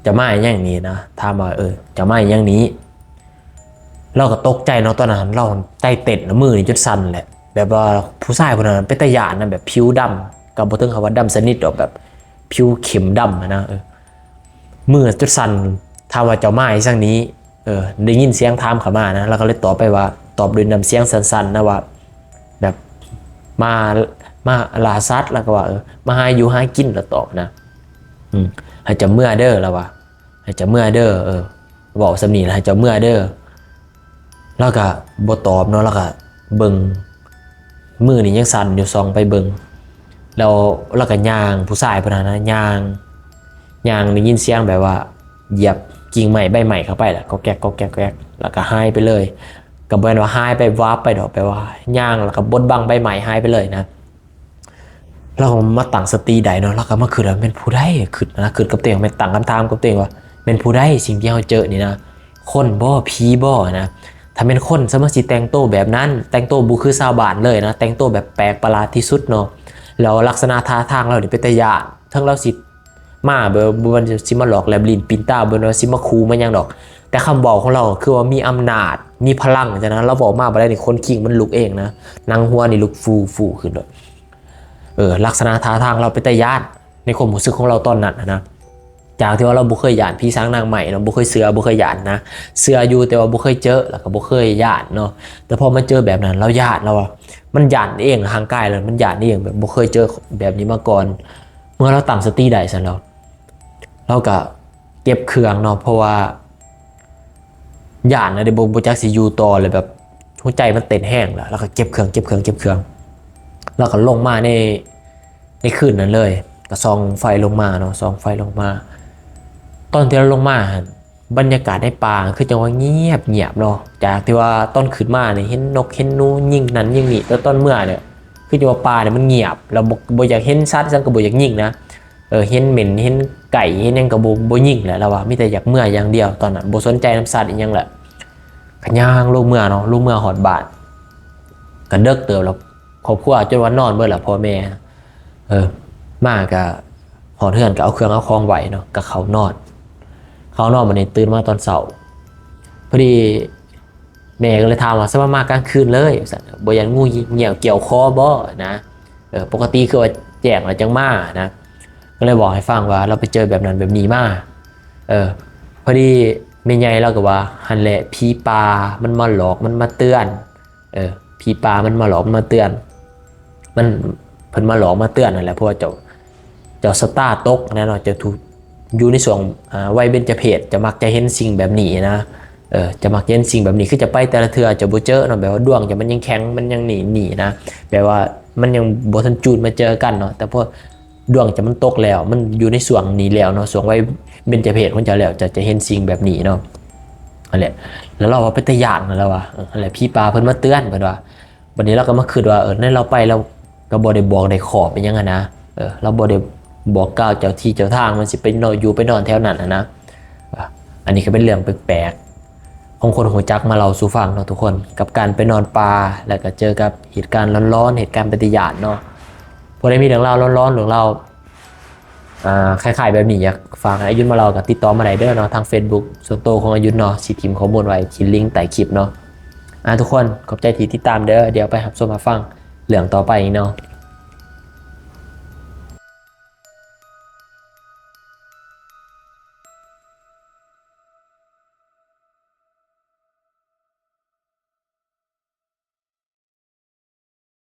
ເຈົ້າມາຫຍັງນີ້ນະ ຖາມວ່າ ເອີ ເຈົ້າມາຫຍັງນີ້. ລາວກໍຕົກໃຈເນາະ ຕອນນັ້ນລາວໃຈເຕັ້ນ ແລ້ວມືນີ້ຈົນສັ່ນແຫຼະ ແບບວ່າຜູ້ຊາຍຜູ້ນັ້ນເປັນຕາຢ້ານນະ ແບບຜິວດຳ ກໍບໍ່ເຖິງຄຳວ່າດຳສະໜິດດອກ ແບບຜິວເຂັ້ມດຳຫັ້ນນະ ເອີ ມືຈົນສັ່ນ. ຖາມວ່າ ເຈົ້າມາອີ່ຫຍັງນີ້? ເອີ ໄດ້ຍິນສຽງຖາມເຂົ້າມານະ ລາວກໍເລີຍຕອບໄປວ່າ ຕອບດ້ວຍນ້ຳສຽງສັ້ນໆນະວ່າ ແບບ ມາ ມາລ່າສັດ ລາວກໍວ່າ ເອີ ມາຫາຢູ່ຫາກິນ ລາວຕອບນະ ອືມ ໃຫ້ເຈົ້າເມືອເດີ ລາວວ່າ ໃຫ້ເຈົ້າເມືອເດີ ເອີ ເວົ້າສ່ຳນີ້ລະ ໃຫ້ເຈົ້າເມືອເດີ. ລາວກະບໍ່ຕອບເນາະ ລາວກະເບິ່ງ ມືນີ້ຍັງສັ່ນຢູ່ ສ່ອງໄປເບິ່ງ ແລ້ວລາວກະຍ່າງ ຜູ້ຊາຍຜູ້ນັ້ນນະ ຍ່າງ ຍ່າງໄດ້ຍິນສຽງແບບວ່າຢຽບກິ່ງໄມ້ໃບໄມ້ເຂົ້າໄປ ແລ້ວກໍແກກ ກໍແກກ ກໍແກກ ແລ້ວກະຫາຍໄປເລີຍ. ກະບໍ່ແມ່ນວ່າຫາຍໄປວາບໄປດອກ ແບບວ່າຍ່າງແລ້ວກະບົດບັງໃບໄມ້ຫາຍໄປເລີຍນະ. ລາວກໍມາຕັ້ງສະຕິໄດ້ເນາະ ລາວກໍມາຄິດວ່າແມ່ນຜູ້ໃດ ຄິດນະ ຄິດກັບຕົວເອງ ແມ່ນຕັ້ງຄຳຖາມກັບຕົວເອງວ່າ ແມ່ນຜູ້ໃດ ສິ່ງທີ່ເຮົາເຈີນີ້ນະ ຄົນບໍ່ ຜີບໍ່ນະ. ຖ້າແມ່ນຄົນ ສະມາຊິແຕ່ງໂຕແບບນັ້ນ ແຕ່ງໂຕບໍ່ຄືຊາວບ້ານເລີຍນະ ແຕ່ງໂຕແບບແປກປະຫຼາດທີ່ສຸດເນາະ. ແລ້ວລັກສະນະທ່າທາງລາວນີ້ເປັນຕາຢ້ານ ເຖິງລາວຊິມາແບບ ບໍ່ແມ່ນຊິມາຫຼອກແລບລີ້ນປິ່ນຕາ ບໍ່ແມ່ນວ່າຊິມາຂູ່ມາຫຍັງດອກ ແຕ່ຄຳເວົ້າຂອງລາວຄືວ່າມີອຳນາດ ມີພະລັງຈັ່ງຊັ້ນນະ. ລາວເວົ້າມາບາດໃດນີ້ ຂົນຄີງມັນລຸກເອງນະ ໜັງຫົວນີ້ລຸກຟູໆຂຶ້ນໂດດ. ເອີ ລັກສະນະທ່າທາງລາວເປັນຕາຢ້ານ ໃນຄວາມຮູ້ສຶກຂອງລາວຕອນນັ້ນນະ ຈາກທີ່ວ່າລາວບໍ່ເຄີຍຢ້ານຜີສາງນາງໄມ້ເນາະ ບໍ່ເຄີຍເຊື່ອ ບໍ່ເຄີຍຢ້ານນະ ເຊື່ອຢູ່ແຕ່ວ່າບໍ່ເຄີຍເຈີ ແລ້ວກໍບໍ່ເຄີຍຢ້ານເນາະ. ແຕ່ພໍມາເຈີແບບນັ້ນ ລາວຢ້ານ ລາວວ່າມັນຢ້ານເອງ ຮ່າງກາຍລາວມັນຢ້ານເອງ ແບບບໍ່ເຄີຍເຈີແບບນີ້ມາກ່ອນ. ເມື່ອລາວຕັ້ງສະຕິໄດ້ຊັ້ນ ລາວ ລາວກໍເກັບເຄື່ອງເນາະ ເພາະວ່າຢ້ານນະເດ ບໍ່ ບໍ່ຈັກຊິຢູ່ຕໍ່ແລ້ວ ແບບຫົວໃຈມັນເຕັ້ນແຮງແລ້ວ ລາວກໍເກັບເຄື່ອງ ເກັບເຄື່ອງ ເກັບເຄື່ອງ ລາວກໍລົງມາໃນ ໃນຄືນນັ້ນເລີຍ ກໍສ່ອງໄຟລົງມາເນາະ ສ່ອງໄຟລົງມາ. ຕອນທີ່ລາວລົງມາຫັ້ນ ບັນຍາກາດໃນປ່າຄືຈັ່ງວ່າງຽບໆເນາະ ຈາກທີ່ວ່າຕອນຂຶ້ນມານີ້ເຫັນນົກເຫັນໜູຍິງນັ້ນຍິງນີ້ ແຕ່ຕອນເມືອນີ້ຄືຈັ່ງວ່າປ່ານີ້ມັນງຽບ ແລ້ວບໍ່ ບໍ່ຢາກເຫັນສັດຫຍັງກໍບໍ່ຢາກຍິງນະ. ເອີ ເຫັນເໝັນ ເຫັນໄກ່ ເຫັນຫຍັງກໍບໍ່ ບໍ່ຍິງແຫຼະ ລາວວ່າ ມີແຕ່ຢາກເມືອຢ່າງດຽວ. ຕອນນັ້ນບໍ່ສົນໃຈນຳສັດອີ່ຫຍັງແຫຼະ ກໍຍ່າງລົງເມືອເນາະ ລົງເມືອຮອດບ້ານ ກໍເດິກເຕີບແລ້ວ ຄອບຄົວຈົນວ່ານອນເບິດແລ້ວ ພໍ່ແມ່ ເອີ ມາກໍຮອດເຮືອນກໍເອົາເຄື່ອງເອົາຂອງໄວ້ເນາະ ກໍເຂົ້ານອນ ເຂົ້ານອນ. ບັດນີ້ຕື່ນມາຕອນເຊົ້າ ພໍດີ ແມ່ກໍເລີຍຖາມວ່າ ສະມາມາກາງຄືນເລີຍ ວ່າຊັ້ນ ບໍ່ຢ້ານງູງຽວກ່ຽວຄໍບໍ່ນະ? ເອີ ປົກກະຕິຄືວ່າແຈ້ງແລ້ວຈັ່ງມານະ. ກໍເລີຍເວົ້າໃຫ້ຟັງວ່າລາວໄປເຈີແບບນັ້ນແບບນີ້ມາ. ເອີ ພໍດີແມ່ໃຫຍ່ລາວກໍວ່າ ຫັ້ນແຫຼະ ຜີປ່າມັນມາຫຼອກ ມັນມາເຕືອນ ເອີ ຜີປ່າມັນມາຫຼອກ ມັນມາເຕືອນ ມັນ ເພິ່ນມາຫຼອກມາເຕືອນຫັ້ນແຫຼະ ເພາະວ່າເຈົ້າ ເຈົ້າຊະຕາຕົກຫັ້ນນະເນາະ ເຈົ້າຖືກ ຢູ່ໃນຊ່ວງ ອາ ໄວເບັນຈະເພດ ເຈົ້າມັກຈະເຫັນສິ່ງແບບນີ້ນະ. ເອີ ເຈົ້າມັກຈະເຫັນສິ່ງແບບນີ້ ຄືເຈົ້າໄປແຕ່ລະເທື່ອເຈົ້າບໍ່ເຈີເນາະ ແບບວ່າດວງເຈົ້າມັນຍັງແຂງ ມັນຍັງນີ້ ນີ້ນະ ແບບວ່າມັນຍັງບໍ່ທັນຈູນມາເຈີກັນເນາະ. ແຕ່ພໍດວງເຈົ້າມັນຕົກແລ້ວ ມັນຢູ່ໃນຊ່ວງນີ້ແລ້ວເນາະ ຊ່ວງໄວເບັນຈະເພດຂອງເຈົ້າແລ້ວ ເຈົ້າຈະເຫັນສິ່ງແບບນີ້ເນາະ. ຫັ້ນແຫຼະ ແລ້ວລາວວ່າເປັນຕາຢ້ານ ລາວວ່າ ເອີ ຫັ້ນແຫຼະ ຜີປ່າເພິ່ນມາເຕືອນ ເພິ່ນວ່າ. ບັດນີ້ລາວກໍມາຄິດວ່າ ເອີ ໃນລາວໄປ ລາວ ກໍບໍ່ໄດ້ບອກໄດ້ຂອບອີ່ຫຍັງຫັ້ນນະ. ເອີ ລາວບໍ່ໄດ້ບອກກ່າວເຈົ້າທີ່ເຈົ້າທາງ ມັນຊິໄປນອນ ຢູ່ໄປນອນແຖວນັ້ນຫັ້ນນະ. ເອີ ອັນນີ້ກໍເປັນເລື່ອງແປກໆ ຂອງຄົນຮູ້ຈັກມາເລົ່າສູ່ຟັງເນາະທຸກຄົນ ກັບການໄປນອນປ່າ ແລ້ວກໍເຈີກັບເຫດການຫຼອນໆ ເຫດການເປັນຕາຢ້ານເນາະ. ຜູ້ໃດມີເລື່ອງລາວຫຼອນໆ ເລື່ອງລາວ ອ່າ ຄ້າຍໆແບບນີ້ ຢາກຝາກໃຫ້ອາຍຸນມາເລົ່າ ກໍຕິດຕໍ່ມາໄດ້ເດີເນາະ ທາງ Facebook ສ່ວນໂຕຂອງອາຍຸນເນາະ ຊິຖິ້ມຂໍ້ມູນໄວ້ທີ່ລິງໃຕ້ຄລິບເນາະ. ອ່າ ທຸກຄົນ ຂອບໃຈທີ່ຕິດຕາມເດີ. ດຽວໄປຮັບຊົມຮັບຟັງເລື່ອງຕໍ່ໄປເນາະ.